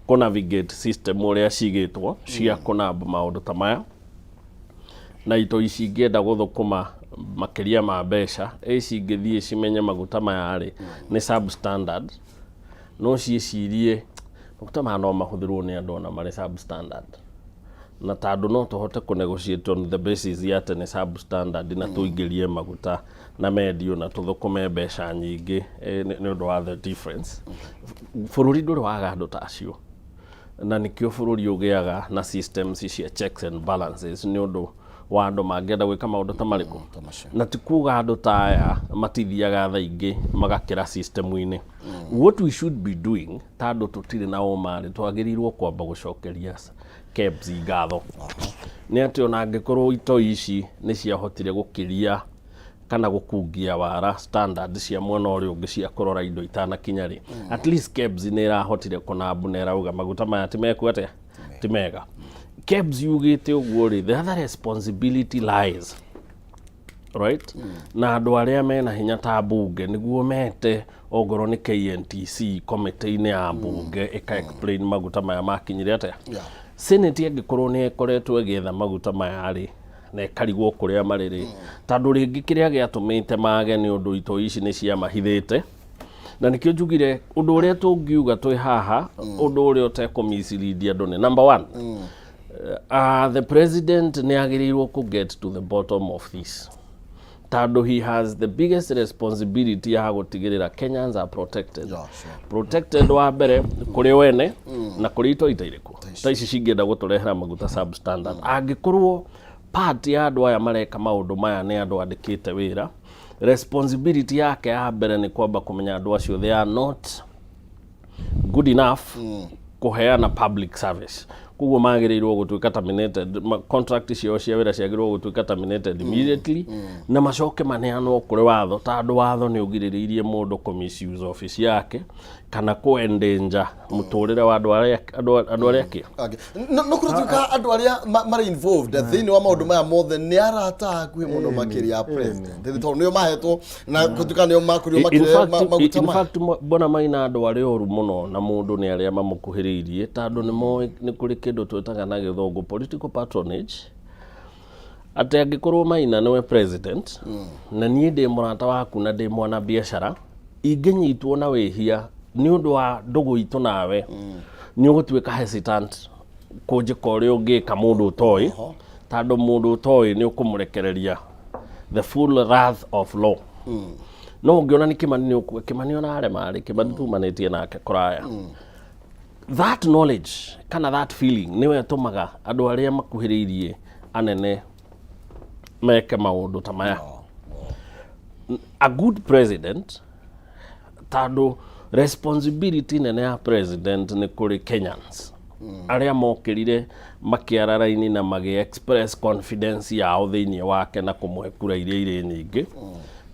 kũ navigate system ũrĩa cigĩtwo cia kũnab maũndũ ta maya, na itoi cingĩenda gũthũkũma makĩria ma mbeca ĩ cingĩthiĩ cimenye maguta maya rĩ nĩ substandard, no ciĩcirie maguta maya no mahũthĩrwo nĩ andũ ona marĩ substandard, na tondũ no tũhote kũ negotiate on the basis ya atĩ nĩ substandard na tũingĩrie maguta na mendio na tũthũkũme mbeca nyingĩ nĩ ũndũ wa the difference. Bũrũri ndũrĩ waga andũ ta acio, na nĩkĩo bũrũri ũgĩaga na systems cia checks and balances, nĩ ũndũ wa andũ mangĩenda gwĩka maũndũ ta marĩkũ. Ta macio. Na ti kuga andũ ta aya matithiaga thaa ingĩ magakĩra system-inĩ. What we should be doing, tondũ tũtirĩ na ũma rĩ, twagĩrĩirwo kwamba gũcokeria KEBS ngatho nĩ atĩ ona angĩkorwo itoi ici nĩ ciahotire gũkĩria kana gũkungia wara standard cia mwena ũrĩa ũngĩ cia kũrora indo itanakinya rĩ, at least KEBS nĩ ĩrahotire kũnambu na ĩrauga maguta maya ti meku atĩa, ti mega. KEBS yugĩte ũguo rĩ, the other responsibility lies right na andũ arĩa mena hinya ta mbunge, nĩguo mete ongorwo nĩ KNTC committee-inĩ ya mbunge ĩka explain maguta maya makinyire atĩa. Senate angĩkorwo nĩ ĩkoretwo ĩgĩetha maguta maya rĩ na ĩkarigwo kũrĩa marĩ rĩ, tondũ rĩngĩ kĩrĩa gĩatũmĩte mage nĩ ũndũ itoi ici nĩ ciamahithĩte, na nĩkĩo njugire ũndũ ũrĩa tũngiuga twĩ haha, ũndũ ũrĩa ũtekũmicirithia andũ nĩ number one, the president nĩ agĩrĩirwo kũ get to the bottom of this, tondũ he has the biggest responsibility ya gũtigĩrĩra Kenyans are protected. Protected wa mbere kũrĩ wene na kũrĩ itoi ta irĩkũ ta ici cingĩenda gũtũrehera maguta substandard. Angĩkorwo part ya andũ aya mareka maũndũ maya nĩ andũ andĩkĩte wĩra, responsibility yake ya mbere nĩ kwamba kũmenya andũ acio they are not good enough kũheana public service, koguo magĩrĩirwo gũtuĩka terminated, contract ciao cia wĩra ciagĩrĩirwo gũtuĩka terminated immediately na macoke maneanwo kũrĩ watho, tondũ watho nĩ ũgirĩrĩirie mũndũ kũ misuse office yake kana kũ endanger mũtũrĩre wa andũ arĩa angĩ. Okay. No kũratuĩka andũ arĩa marĩ involved thĩinĩ wa maũndũ maya mothe nĩ arata hakuhĩ mũno makĩria ya president, tondũ nĩo mahetwo na gũtuĩka nĩo makorirwo In makĩrehe maguta in maya. fact, Bwana Maina, andũ arĩa oru mũno na mũndũ nĩ arĩa mamũkuhĩrĩirie, tondũ nĩ moĩ nĩ kũrĩ kĩndũ twĩtaga na gĩthũngũ political patronage, atĩ angĩkorwo Maina nĩwe president na niĩ ndĩ mũrata waku na ndĩ mwana biacara, ingĩnyitwo na wĩhia nĩ ũndũ wa ndũgũ itũ nawe, nĩ ũgũtuĩka hesitant kũnjĩka ũrĩa ũngĩka mũndũ ũtoĩ, tondũ mũndũ ũtoĩ nĩ ũkũmũrekereria the full wrath of law. No ũngĩona nĩ Kĩmani, nĩ ũkuga Kĩmani ona arema rĩ, Kĩmani tumanĩtie nake kũraya. That knowledge kana that feeling nĩwe ĩtũmaga andũ arĩa makuhĩrĩirie anene meke maũndũ ta maya. A good president, tondũ responsibility nene ya president nĩ kũrĩ Kenyans arĩa mokĩrire makĩara raini na magĩ express confidence yao thĩinĩ wake na kũmũhe kura iria irĩ nyingĩ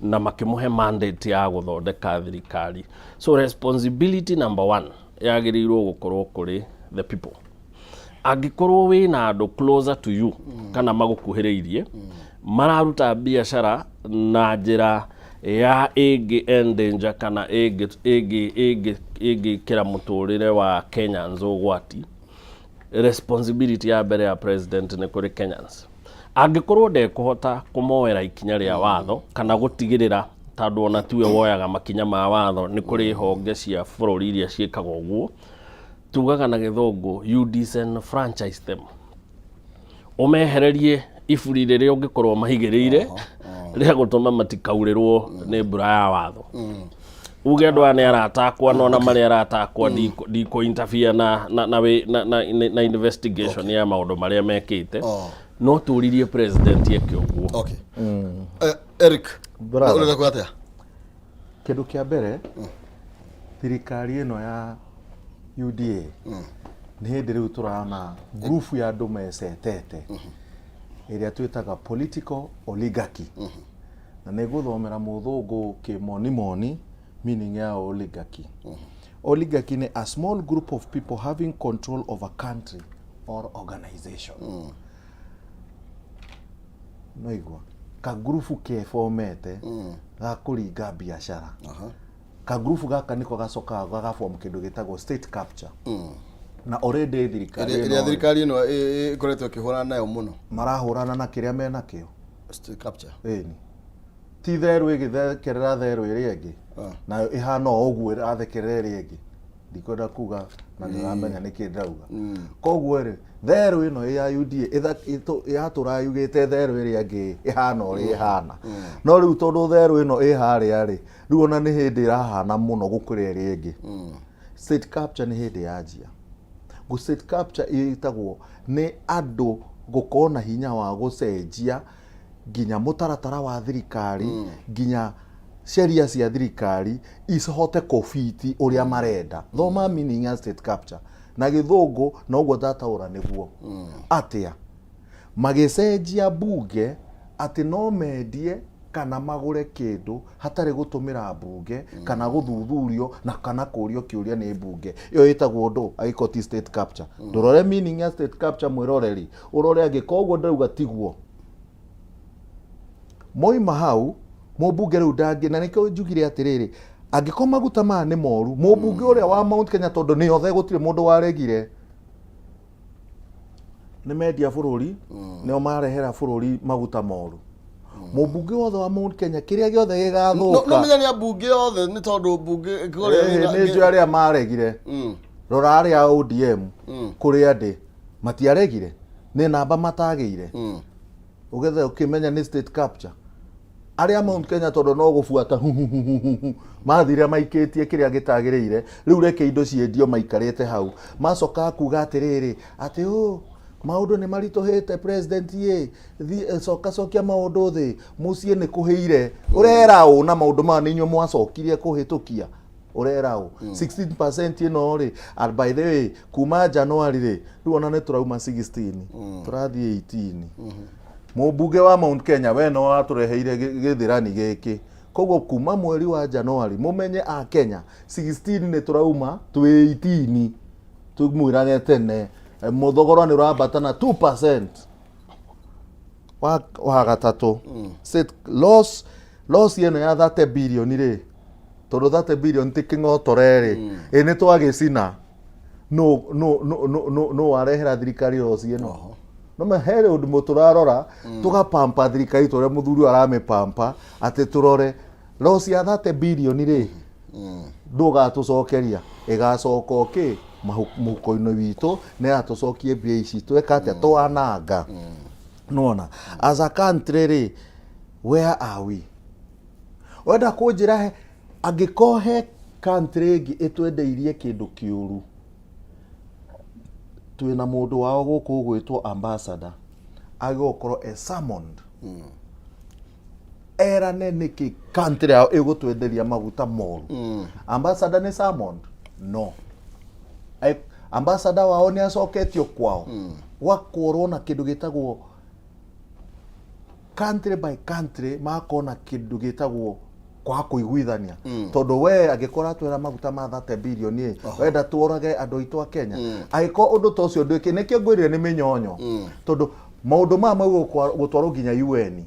na makĩmũhe mandate ya gũthondeka thirikari. So responsibility number one yagĩrĩirwo gũkorwo kũrĩ the people. Angĩkorwo wĩna andũ closer to you kana magũkuhĩrĩirie mararuta biacara na njĩra ya ĩngĩ endanger kana ĩngĩ ĩngĩ ĩngĩkĩra mũtũrĩre wa Kenyans ũgwati, responsibility ya mbere ya president nĩ kũrĩ Kenyans. Angĩkorwo ndekũhota kũmoera ikinya rĩa watho kana gũtigĩrĩra, tondũ ona tiwe woyaga makinya ma watho, nĩ kũrĩ honge cia bũrũri iria ciĩkaga ũguo, tugaga na gĩthũngũ you disenfranchise them, ũmehererie iburi rĩrĩa ũngĩkorwo mahigĩrĩire rĩa gũtũma matikaurĩrwo nĩ mbura ya watho. Uge andũ aya nĩ arata akwa, no na marĩ arata akwa ndikũ interfere na, wĩ- na investigation ya maũndũ marĩa mekĩte. No tũririe president eke ũguo. Okay. Eric, Brother. ũrenda kuga atĩa? Kĩndũ kĩa mbere, thirikari ĩno ya UDA nĩ hĩndĩ rĩu tũrona ngurubu ya andũ mecetete ĩrĩa twĩtaga political oligarchy. Na nĩ ngũthomera mũthũngũ kĩmonimoni meaning ya oligarchy. Oligarchy nĩ a small group of people having control of a country or organization. No igua kagurubu kefomete ga kũringa biacara. Kagurubu gaka nĩko gacokaga gagaform kĩndũ gĩtagwo state capture. Na already thirikari ĩrĩa ĩno ĩrĩa thirikari ĩno ĩkoretwo ĩkĩhũrana nayo mũno. Marahũrana na kĩrĩa menakĩo. State capture. Ĩni ti therũ ĩgĩthekerera therũ ĩrĩa ĩngĩ. Nayo ĩhana o ũguo ĩrathekerera ĩrĩa ĩngĩ. Ndikwenda kuga na nĩ ũramenya nĩkĩ ndĩrauga. Koguo rĩ, therũ ĩno ĩ ya UDA yatũra yugĩte therũ ĩrĩa ĩngĩ ĩhana ũrĩa ĩhana, no rĩu tondũ therũ ĩno ĩ harĩa rĩ, rĩu ona nĩ hĩndĩ ĩrahana mũno gũkĩra ĩrĩa ĩngĩ. State capture nĩ hĩndĩ yanjia. Gũ state capture ĩtagwo nĩ andũ gũkorwo na hinya wa gũcenjia nginya mũtaratara wa thirikari, nginya sheria cia thirikari ihote kũbiti ũrĩa marenda. Thoma meaning ya state capture na gĩthũngũ na ũguo ndataũra nĩguo atĩa magĩcenjia mbunge atĩ no mendie kana magũre kĩndũ hatarĩ gũtũmĩra mbunge kana gũthuthurio na kana kũrio kĩũria nĩ mbunge. Ĩyo ĩtagwo ndũ angĩkorwo ti state capture? Ndũrore meaning ya state capture, mwĩroreri, ũrore angĩkorwo ũguo ndĩrauga tiguo. Moima hau mũmbunge rĩu ndangĩ, na nĩkĩo njugire atĩrĩrĩ, angĩkorwo maguta maya nĩ moru, mũmbunge ũrĩa wa Mount Kenya, tondũ nĩ othe gũtirĩ mũndũ waregire, nĩ mendia bũrũri, nĩo marehera bũrũri maguta moru. Mũmbunge wothe wa Mount Kenya, kĩrĩa gĩothe No gĩgathũka menya nĩ ambunge othe, nĩ tondũ mbunge Ĩĩ, nĩ njũĩ arĩa maregire. Rora arĩa a ODM kũrĩa ndĩ matiaregire, nĩ namba matagĩire. Ũgetha ũkĩmenya nĩ state capture. Arĩa Mount Kenya, tondũ no gũbuata mathire maikĩtie kĩrĩa gĩtagĩrĩire, rĩu reke indo ciendio, maikarĩte hau macoka kuga atĩrĩrĩ atĩ ũ maũndũ nĩ maritũhĩte, president ĩ coka cokia maũndũ thĩ mũciĩ nĩ kũhĩire. Ũrera ũ na maũndũ maya nĩ inyuĩ mwacokirie kũhĩtũkia? Ũrera ũ 16% ĩno rĩ? And by the way, kuma January rĩ, rĩu ona nĩ tũrauma 16 tũrathiĩ 18. Mũmbunge wa Mount Kenya, we no watũreheire gĩthĩrani gĩkĩ. Koguo kuma mweri wa January, mũmenye a Kenya, 16 nĩ tũrauma twĩ 18. Tũmwĩrage tene. Mũthogora nĩ ũrambata na 2%. Wa gatatũ, state loss ĩno ya 30 billion rĩ, tondũ 30 billion ti kĩng'otore rĩ, ĩ nĩ twagĩcina. No warehera thirikari loss ĩno? No ma he ũndũ mũ tũrarora tũgapampa thirikari ta ũrĩa mũthuri ũyũ aramĩpampa atĩ tũrore loss ya 30 billion rĩ, ndũgatũcokeria, ĩgacoka okĩ mũhuko-inĩ witũ nĩ yatũcokie mbia ici tweka atĩa twananga. Nona as a country rĩ, where are we? Wenda kũnjĩra he angĩkorwo he country ĩngĩ ĩtwendeirie kĩndũ kĩũru, twĩna mũndũ wao gũkũ ũgwĩtwo ambassador, agĩrĩirwo gũkorwo e summoned erane nĩkĩ country yao ĩgũtwenderia maguta moru. Ambassador nĩ summoned? No. Ambassador wao nĩ acoketio kwao. Gwakorwo na kĩndũ gĩtagwo country by country, magakorwo na kĩndũ gĩtagwo kwaga kũiguithania, tondũ we angĩkorwo atwĩra maguta ma 30 billion ĩ, wenda tũrage andũ aitũ a Kenya. Angĩkorwo ũndũ ta ũcio ndwĩkĩ, nĩkĩo ngwĩrire nĩ mĩnyonyo, tondũ maũndũ maya maugwo gũtwarwo nginya UN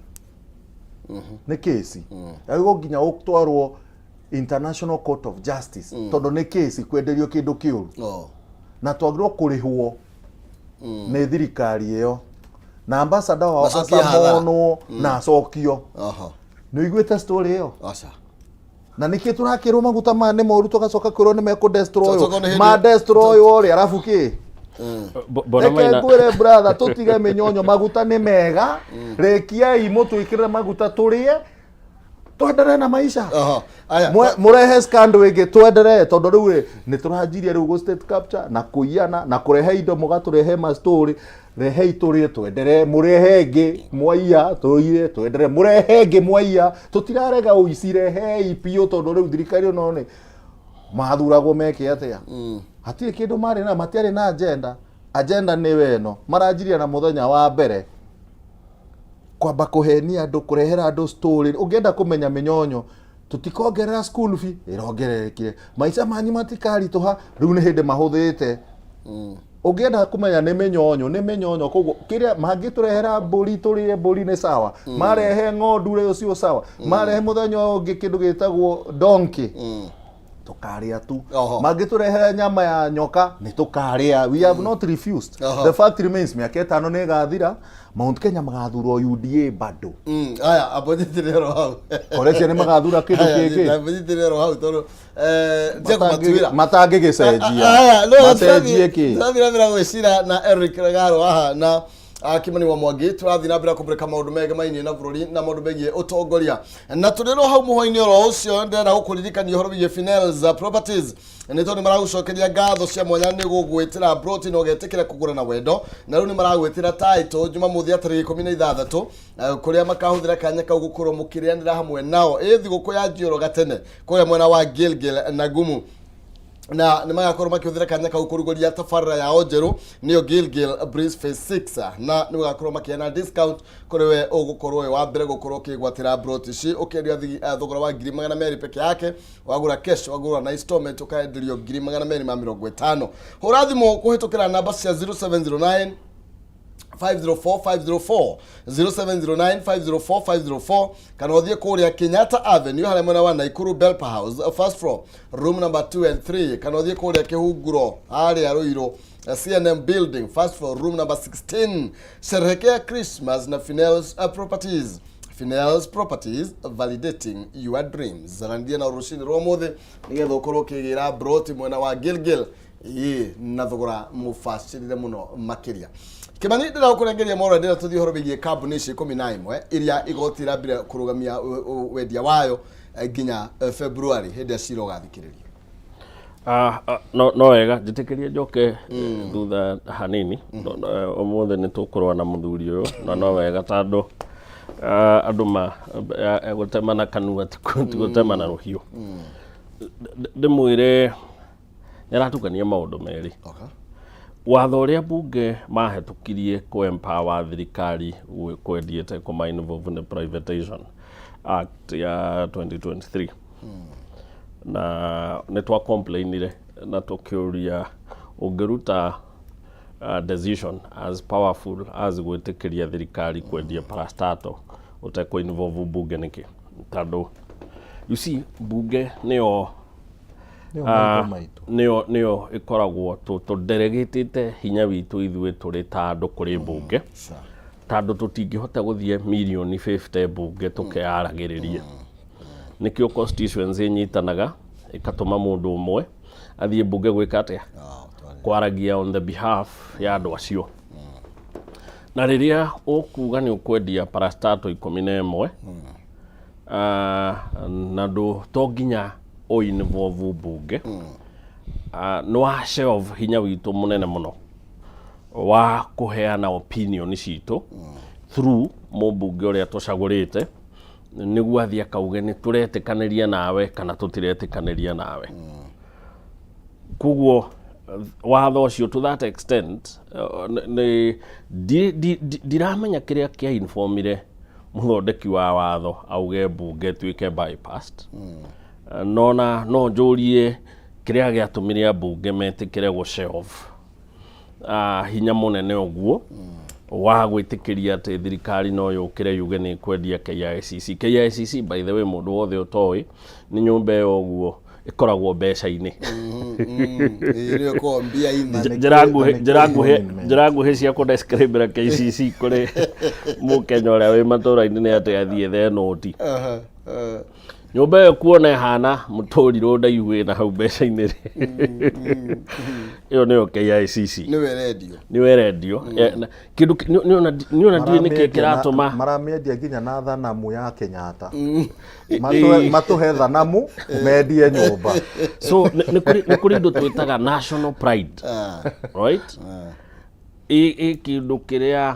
nĩ kĩci, agĩrĩirwo nginya gũtwarwo International Court of Justice, tondũ nĩ kĩci kwenderio kĩndũ kĩũru. Na twagĩrĩirwo kũrĩhwo nĩ thirikari ĩyo na ambassador wao Macokie hathara. acamonwo na acokio. Nĩ ũiguĩte story ĩyo? Aca. Na nĩkĩ tũrakĩrwo maguta maya nĩ moru, tũgacoka kwĩrwo nĩ mekũ destroy? Tũgacoka nĩ hĩndĩ- Ma destroy rĩ, arabu kĩ? Bwana Reke Maina, ngwĩre brother, tũtige mĩnyonyo. Maguta nĩ mega, rekiai mũtwĩkĩre maguta tũrĩe, twenderee na maisha. Aya. Mũrehe scandal ĩngĩ, twenderee, tondũ rĩu rĩ nĩ tũranjirie rĩu gũ state capture na kũiyana na kũrehe indo, mũgatũrehe ma story. Rehei tũrĩe, twenderee. Mũrehe ĩngĩ mwaiya, tũiye, twenderee. Mũrehe ĩngĩ mwaiya, tũtirarega ũici, rehei biũ, tondũ rĩu thirikari ĩno nĩ mathuragwo meke atĩa? Hatirĩ kĩndũ marĩ na matiarĩ na agenda. Agenda nĩ ĩno maranjirie na mũthenya wa mbere. Kwamba kũhenia andũ, kũrehera andũ story. Ũngĩenda kũmenya mĩnyonyo, tũtikongerera school fee, ĩrongererekire, maica manyu matikaritũha, rĩu nĩ hĩndĩ mahũthĩte. Ũngĩenda kũmenya nĩ mĩnyonyo, nĩ mĩnyonyo. Koguo kĩrĩa mangĩtũrehera, mbũri tũrĩe mbũri nĩ sawa, marehe ng'ondu rĩ ũcio sawa, marehe mũthenya ũyũ ũngĩ kĩndũ gĩtagwo donkey, tũkarĩa tu. Mangĩtũrehera nyama ya nyoka nĩ tũkarĩa. We have not refused. The fact remains, mĩaka 5 nĩ ĩgathira, Mount Kenya magathurwo UDA bado. Aya, ambonyitĩrĩre oro hau. Korecia nĩ magathura kĩndũ kĩngĩ. Ambonyitĩrĩre oro hau tondũ tia kũmatuĩra. Matangĩgĩcenjia Aya, no macenjie kĩ? Tũrathiĩ na mbere gwĩcira na Eric Regaro haha na Kimani wa Mwangi. Tũrathiĩ na mbere kũmũrĩka maũndũ megemainie na bũrũri na maũndũ megiĩ ũtongoria, na tũrĩ ro hau mũhwa-inĩ oro ũcio, ndĩrenda gũkũririkania ũhoro wĩgiĩ Finels Properties, nĩ tondũ nĩ maragũcokeria ngatho cia mwanya nĩ gũgwĩtĩra broti na ũgetĩkĩra kũgũra na wendo. Na rĩu nĩ maragwĩtĩra title Jumamothi ya tarĩki 16, kũrĩa makahũthĩra kanya kau gũkorwo mũkĩrĩanĩra hamwe nao ĩ thigũkũ ya njiũro gatene kũrĩa mwena wa Gilgil na Gumu, na nĩ magakorwo makĩhũthĩra kanya kau kũrugũria tabarĩra yao njerũ, nĩyo Gilgil Breeze Phase 6, na nĩ magakorwo makĩheana discount kũrĩ we ũgũkorwo wĩ wa mbere gũkorwo ũkĩgwatĩra broti ici, ũkĩendio thogora wa 200,000 peke yake wagũra cash. Wagũra na installment ũkaenderio 250,000. Hũra thimũ kũhĩtũkĩra namba cia 0709 504 504, 0709 504 504, kana ũthiĩ kũrĩa Kenyatta Avenue harĩa mwena wa Naikuru, Belpa House, first floor, room number 2 and 3, kana ũthiĩ kũrĩa Kĩhunguro harĩa Ruiru, CNM building, first floor, room number 16. Sherehekea Christmas na Finels Properties. Finels Properties, validating your dreams. Randia na rũcinĩ rwa ũmũthĩ nĩgetha ũkorwo ũkĩgĩra broti mwena wa Gilgil ĩĩ na thogora mũbacĩrĩre mũno makĩria. Kĩmani, ndĩragũkũrengeria moro, ndĩra tũthiĩ ũhoro wĩgiĩ kambuni ici 11 iria igoti rĩrambire kũrũgamia wendia wayo nginya February hĩndĩ ya cira ũgathikĩrĩrio. Ah, no wega njĩtĩkĩrie njoke thutha hanini. No, ũmũthĩ nĩ tũkũrũa na mũthuri ũyũ, na no wega tondũ andũ ma gũtema na kanua ti gũtema na rũhiũ. Ndĩmwĩre nĩ aratukania maũndũ merĩ. Watho ũrĩa bunge mahĩtũkirie kũ empower thirikari kwendia ĩtekũma involve nĩ Privatization Act ya 2023, na nĩ twa complainire na tũkĩũria, ũngĩruta decision as powerful as gwĩtĩkĩria thirikari kwendia parastatal ũtekũ involve bunge nĩkĩ? Tondũ you see, bunge nĩyo nĩyo maitho maitũ. Nĩyo ĩkoragwo tũdelegĩtĩte hinya witũ ithuĩ tũrĩ ta andũ kũrĩ mbunge, tondũ tũtingĩhota gũthiĩ mirioni 50 mbunge tũkeyaragĩrĩrie. Nĩkĩo constituency ĩnyitanaga ĩkatũma mũndũ ũmwe athiĩ mbunge gwĩka atĩa? Kwaragia on the behalf ya andũ acio. Na rĩrĩa ũkuga nĩ ũkwendia parastatal 11, na ndũ to nginya ũ involve mbunge, nĩ wa shelve hinya witũ mũnene mũno wa kũheana opinion citũ through mũmbunge ũrĩa tũcagũrĩte nĩguo athiĩ akauge nĩ tũretĩkanĩria nawe kana tũtiretĩkanĩria nawe. Koguo watho ũcio to that extent nĩ ndiramenya kĩrĩa kĩa informire mũthondeki wa watho auge mbunge ĩtuĩke bypassed. Nona no njũrie kĩrĩa gĩatũmire ambunge metĩkĩre gũ shelve hinya mũnene ũguo wa gwĩtĩkĩria atĩ thirikari no yũkĩre yuge nĩ kwendia KICC. KICC, by the way, mũndũ wothe ũtoĩ, nĩ nyũmba ĩyo ũguo ĩkoragwo mbeca-inĩ. Ĩrĩa ĩkoragwo mbia-inĩ. Njĩra nguhĩ, njĩra nguhĩ, njĩra nguhĩ cia kũ describe KCC kũrĩ mũkenya ũrĩa wĩ matũra-inĩ nĩ atĩ athiĩ ethe noti. Nyũmba ĩyo kuona ĩhana mũtũrirũ ndaihu wĩna hau mbeca-inĩ rĩ, ĩyo nĩyo KICC. Nĩwe ĩrendio. Nĩyo ĩrendio. Kĩndũ nĩona ndiũĩ nĩkĩ kĩratũma Maramĩendia nginya na thanamu ya Kenyatta. Matũhe thanamu mendie nyũmba. So nĩ kũrĩ indo twĩtaga national pride, right? Ĩ kĩndũ kĩrĩa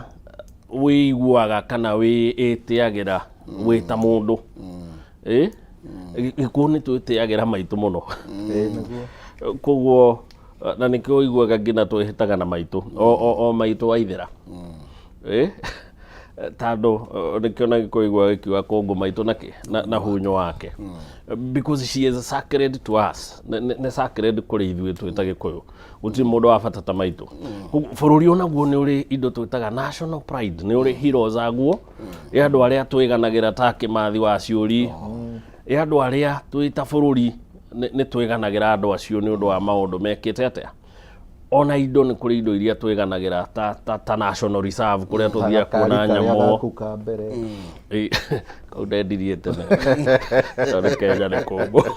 wĩiguaga kana wĩĩtĩagĩra wĩ ta mũndũ. Ĩ gĩkuũ nĩ twĩtĩagĩra maitũ mũno. Ĩ, nĩguo. Koguo na nĩkĩo ũiguaga nginya twĩhĩtaga na maitũ o maitũ waithĩra. Ĩ. Tondũ nĩkĩo na gĩkũigua gĩkiuga kũngũ maitũ nakĩ na hunyo wake, because she is sacred to us. Nĩ sacred kũrĩ ithuĩ twĩ ta Gĩkũyũ, gũtirĩ mũndũ wa bata ta maitũ. Koguo bũrũri onaguo nĩ ũrĩ indo twĩtaga national pride, nĩ ũrĩ heroes aguo, ĩ andũ arĩa twĩganagĩra ta Kĩmathi wa Ciũri, ĩ andũ arĩa twĩ ta bũrũri nĩ twĩganagĩra andũ acio nĩ ũndũ wa maũndũ mekĩte atĩa. Ona indo, nĩ kũrĩ indo iria twĩganagĩra ta national reserve kũrĩa tũthiaga kuona Gakari karĩa nyamũ. Gaku ka mbere. Ĩ, kau ndendirie tene tondũ Kenya nĩ kũmbũ,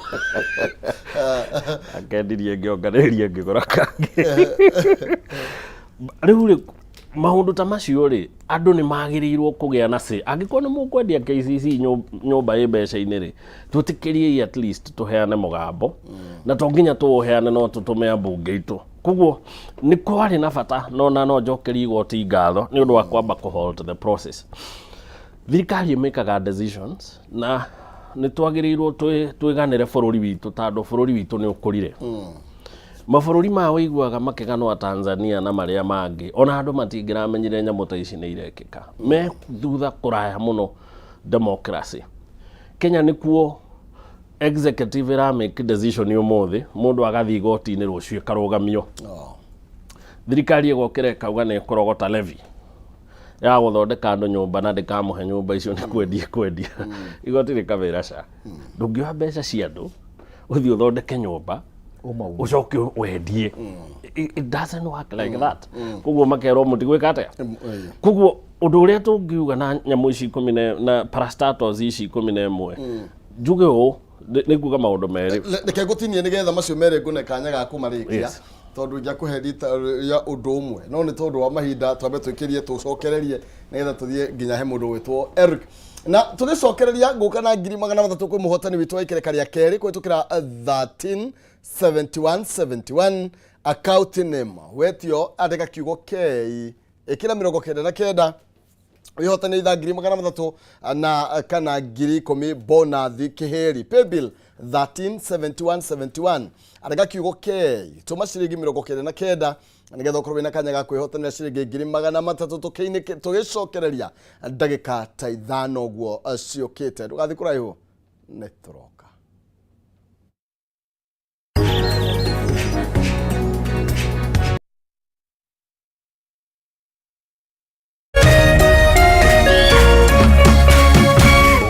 akendirie ngĩonganĩrĩria ngĩgũra kangĩ. Rĩu rĩ, maũndũ ta macio rĩ, andũ nĩ magĩrĩirwo kũgĩa na say. Angĩkorwo nĩ mũkwendia KCC nyũmba ĩ mbeca-inĩ rĩ, twĩtĩkĩriei at least tũheane mũgambo, na to nginya tũũheane, no tũtũme ambunge itũ. Koguo nĩ kwarĩ na bata no njokerie igoti ngatho nĩ ũndũ wa kwamba kũ halt the process. Thirikari ĩmĩkaga decisions na nĩ twagĩrĩirwo twĩganĩre bũrũri witũ, tondũ bũrũri witũ nĩ ũkũrire. Mabũrũri ma ũiguaga makĩganwo Tanzania na marĩa mangĩ, ona andũ matingĩramenyire nyamũ ta ici nĩ irekĩka, me thutha kũraya mũno democracy. Kenya nĩkuo executive ĩra make decision ũmũthĩ, mũndũ agathiĩ igoti-inĩ rũciũ ĩkarũgamio. Thirikari ĩgokĩra ĩkauga nĩ ĩkũrogota levy ya gũthondeka andũ nyũmba na ndĩkamũhe nyũmba icio, nĩ kwendia kwendia. Igoti rĩkamĩra ca, ndũngĩoya mbeca cia andũ ũthiĩ ũthondeke nyũmba Ũmaume. Ũcoke wendie. It doesn't work like that. Koguo makerwo mũtigwĩka atĩa. Koguo ũndũ ũrĩa tũngiuga na nyamũ ici ikũmi na parastatals ici 11, njuge ũũ, nĩ nguga maũndũ merĩ. Reke ngũtinie nĩgetha macio merĩ ngũne kanya ga kũmarĩkia, tondũ ingĩakũhe rita rĩa ũndũ ũmwe, no nĩ tondũ wa mahinda twambe twĩkĩrie tũcokererie nĩgetha tũthiĩ nginya he mũndũ wĩtwo Eric, na tũgĩcokereria ngũka na 300,000 kwĩ mũhotani witũ wa ikereka rĩa kerĩ kũhĩtũkĩra 13 71 71 account name. Wetio andĩka kiugo K, ĩkĩra 99, wĩhotane itha 300,000 na kana 10,000 bonathi kĩhĩri. Paybill 137171, andĩka kiugo K, tũma ciringi 99 nĩgetha ũkorwo wĩna kanya ga kwĩhotanĩra ciringi 300,000. Tũkĩinĩke tũgĩcokereria ndagĩka ta 5 ũguo ciũkĩte. Ndũgathiĩ kũraihu, nĩ tũroka.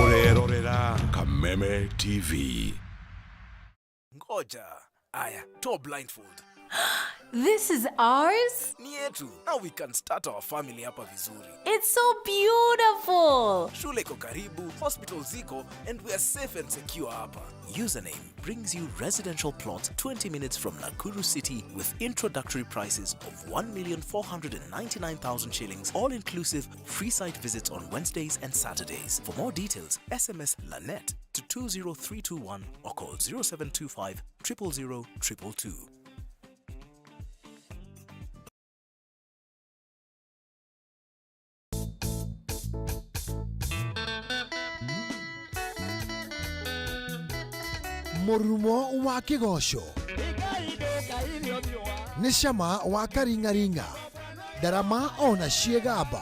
Ũrerorera Kameme TV. Ngoja. Aya, toa blindfold. This is ours? Ni yetu. Now we can start our family hapa vizuri. It's so beautiful. Shule iko karibu, hospital ziko, and we are safe and secure hapa. Username brings you residential plot 20 minutes from Nakuru City with introductory prices of 1,499,000 shillings, all inclusive, free site visits on Wednesdays and Saturdays. For more details, SMS LANET to 20321 or call 0725 000 222. Mũrurumo wa kĩgoco nĩ cama wa karing'aring'a ndarama ona ciĩgamba.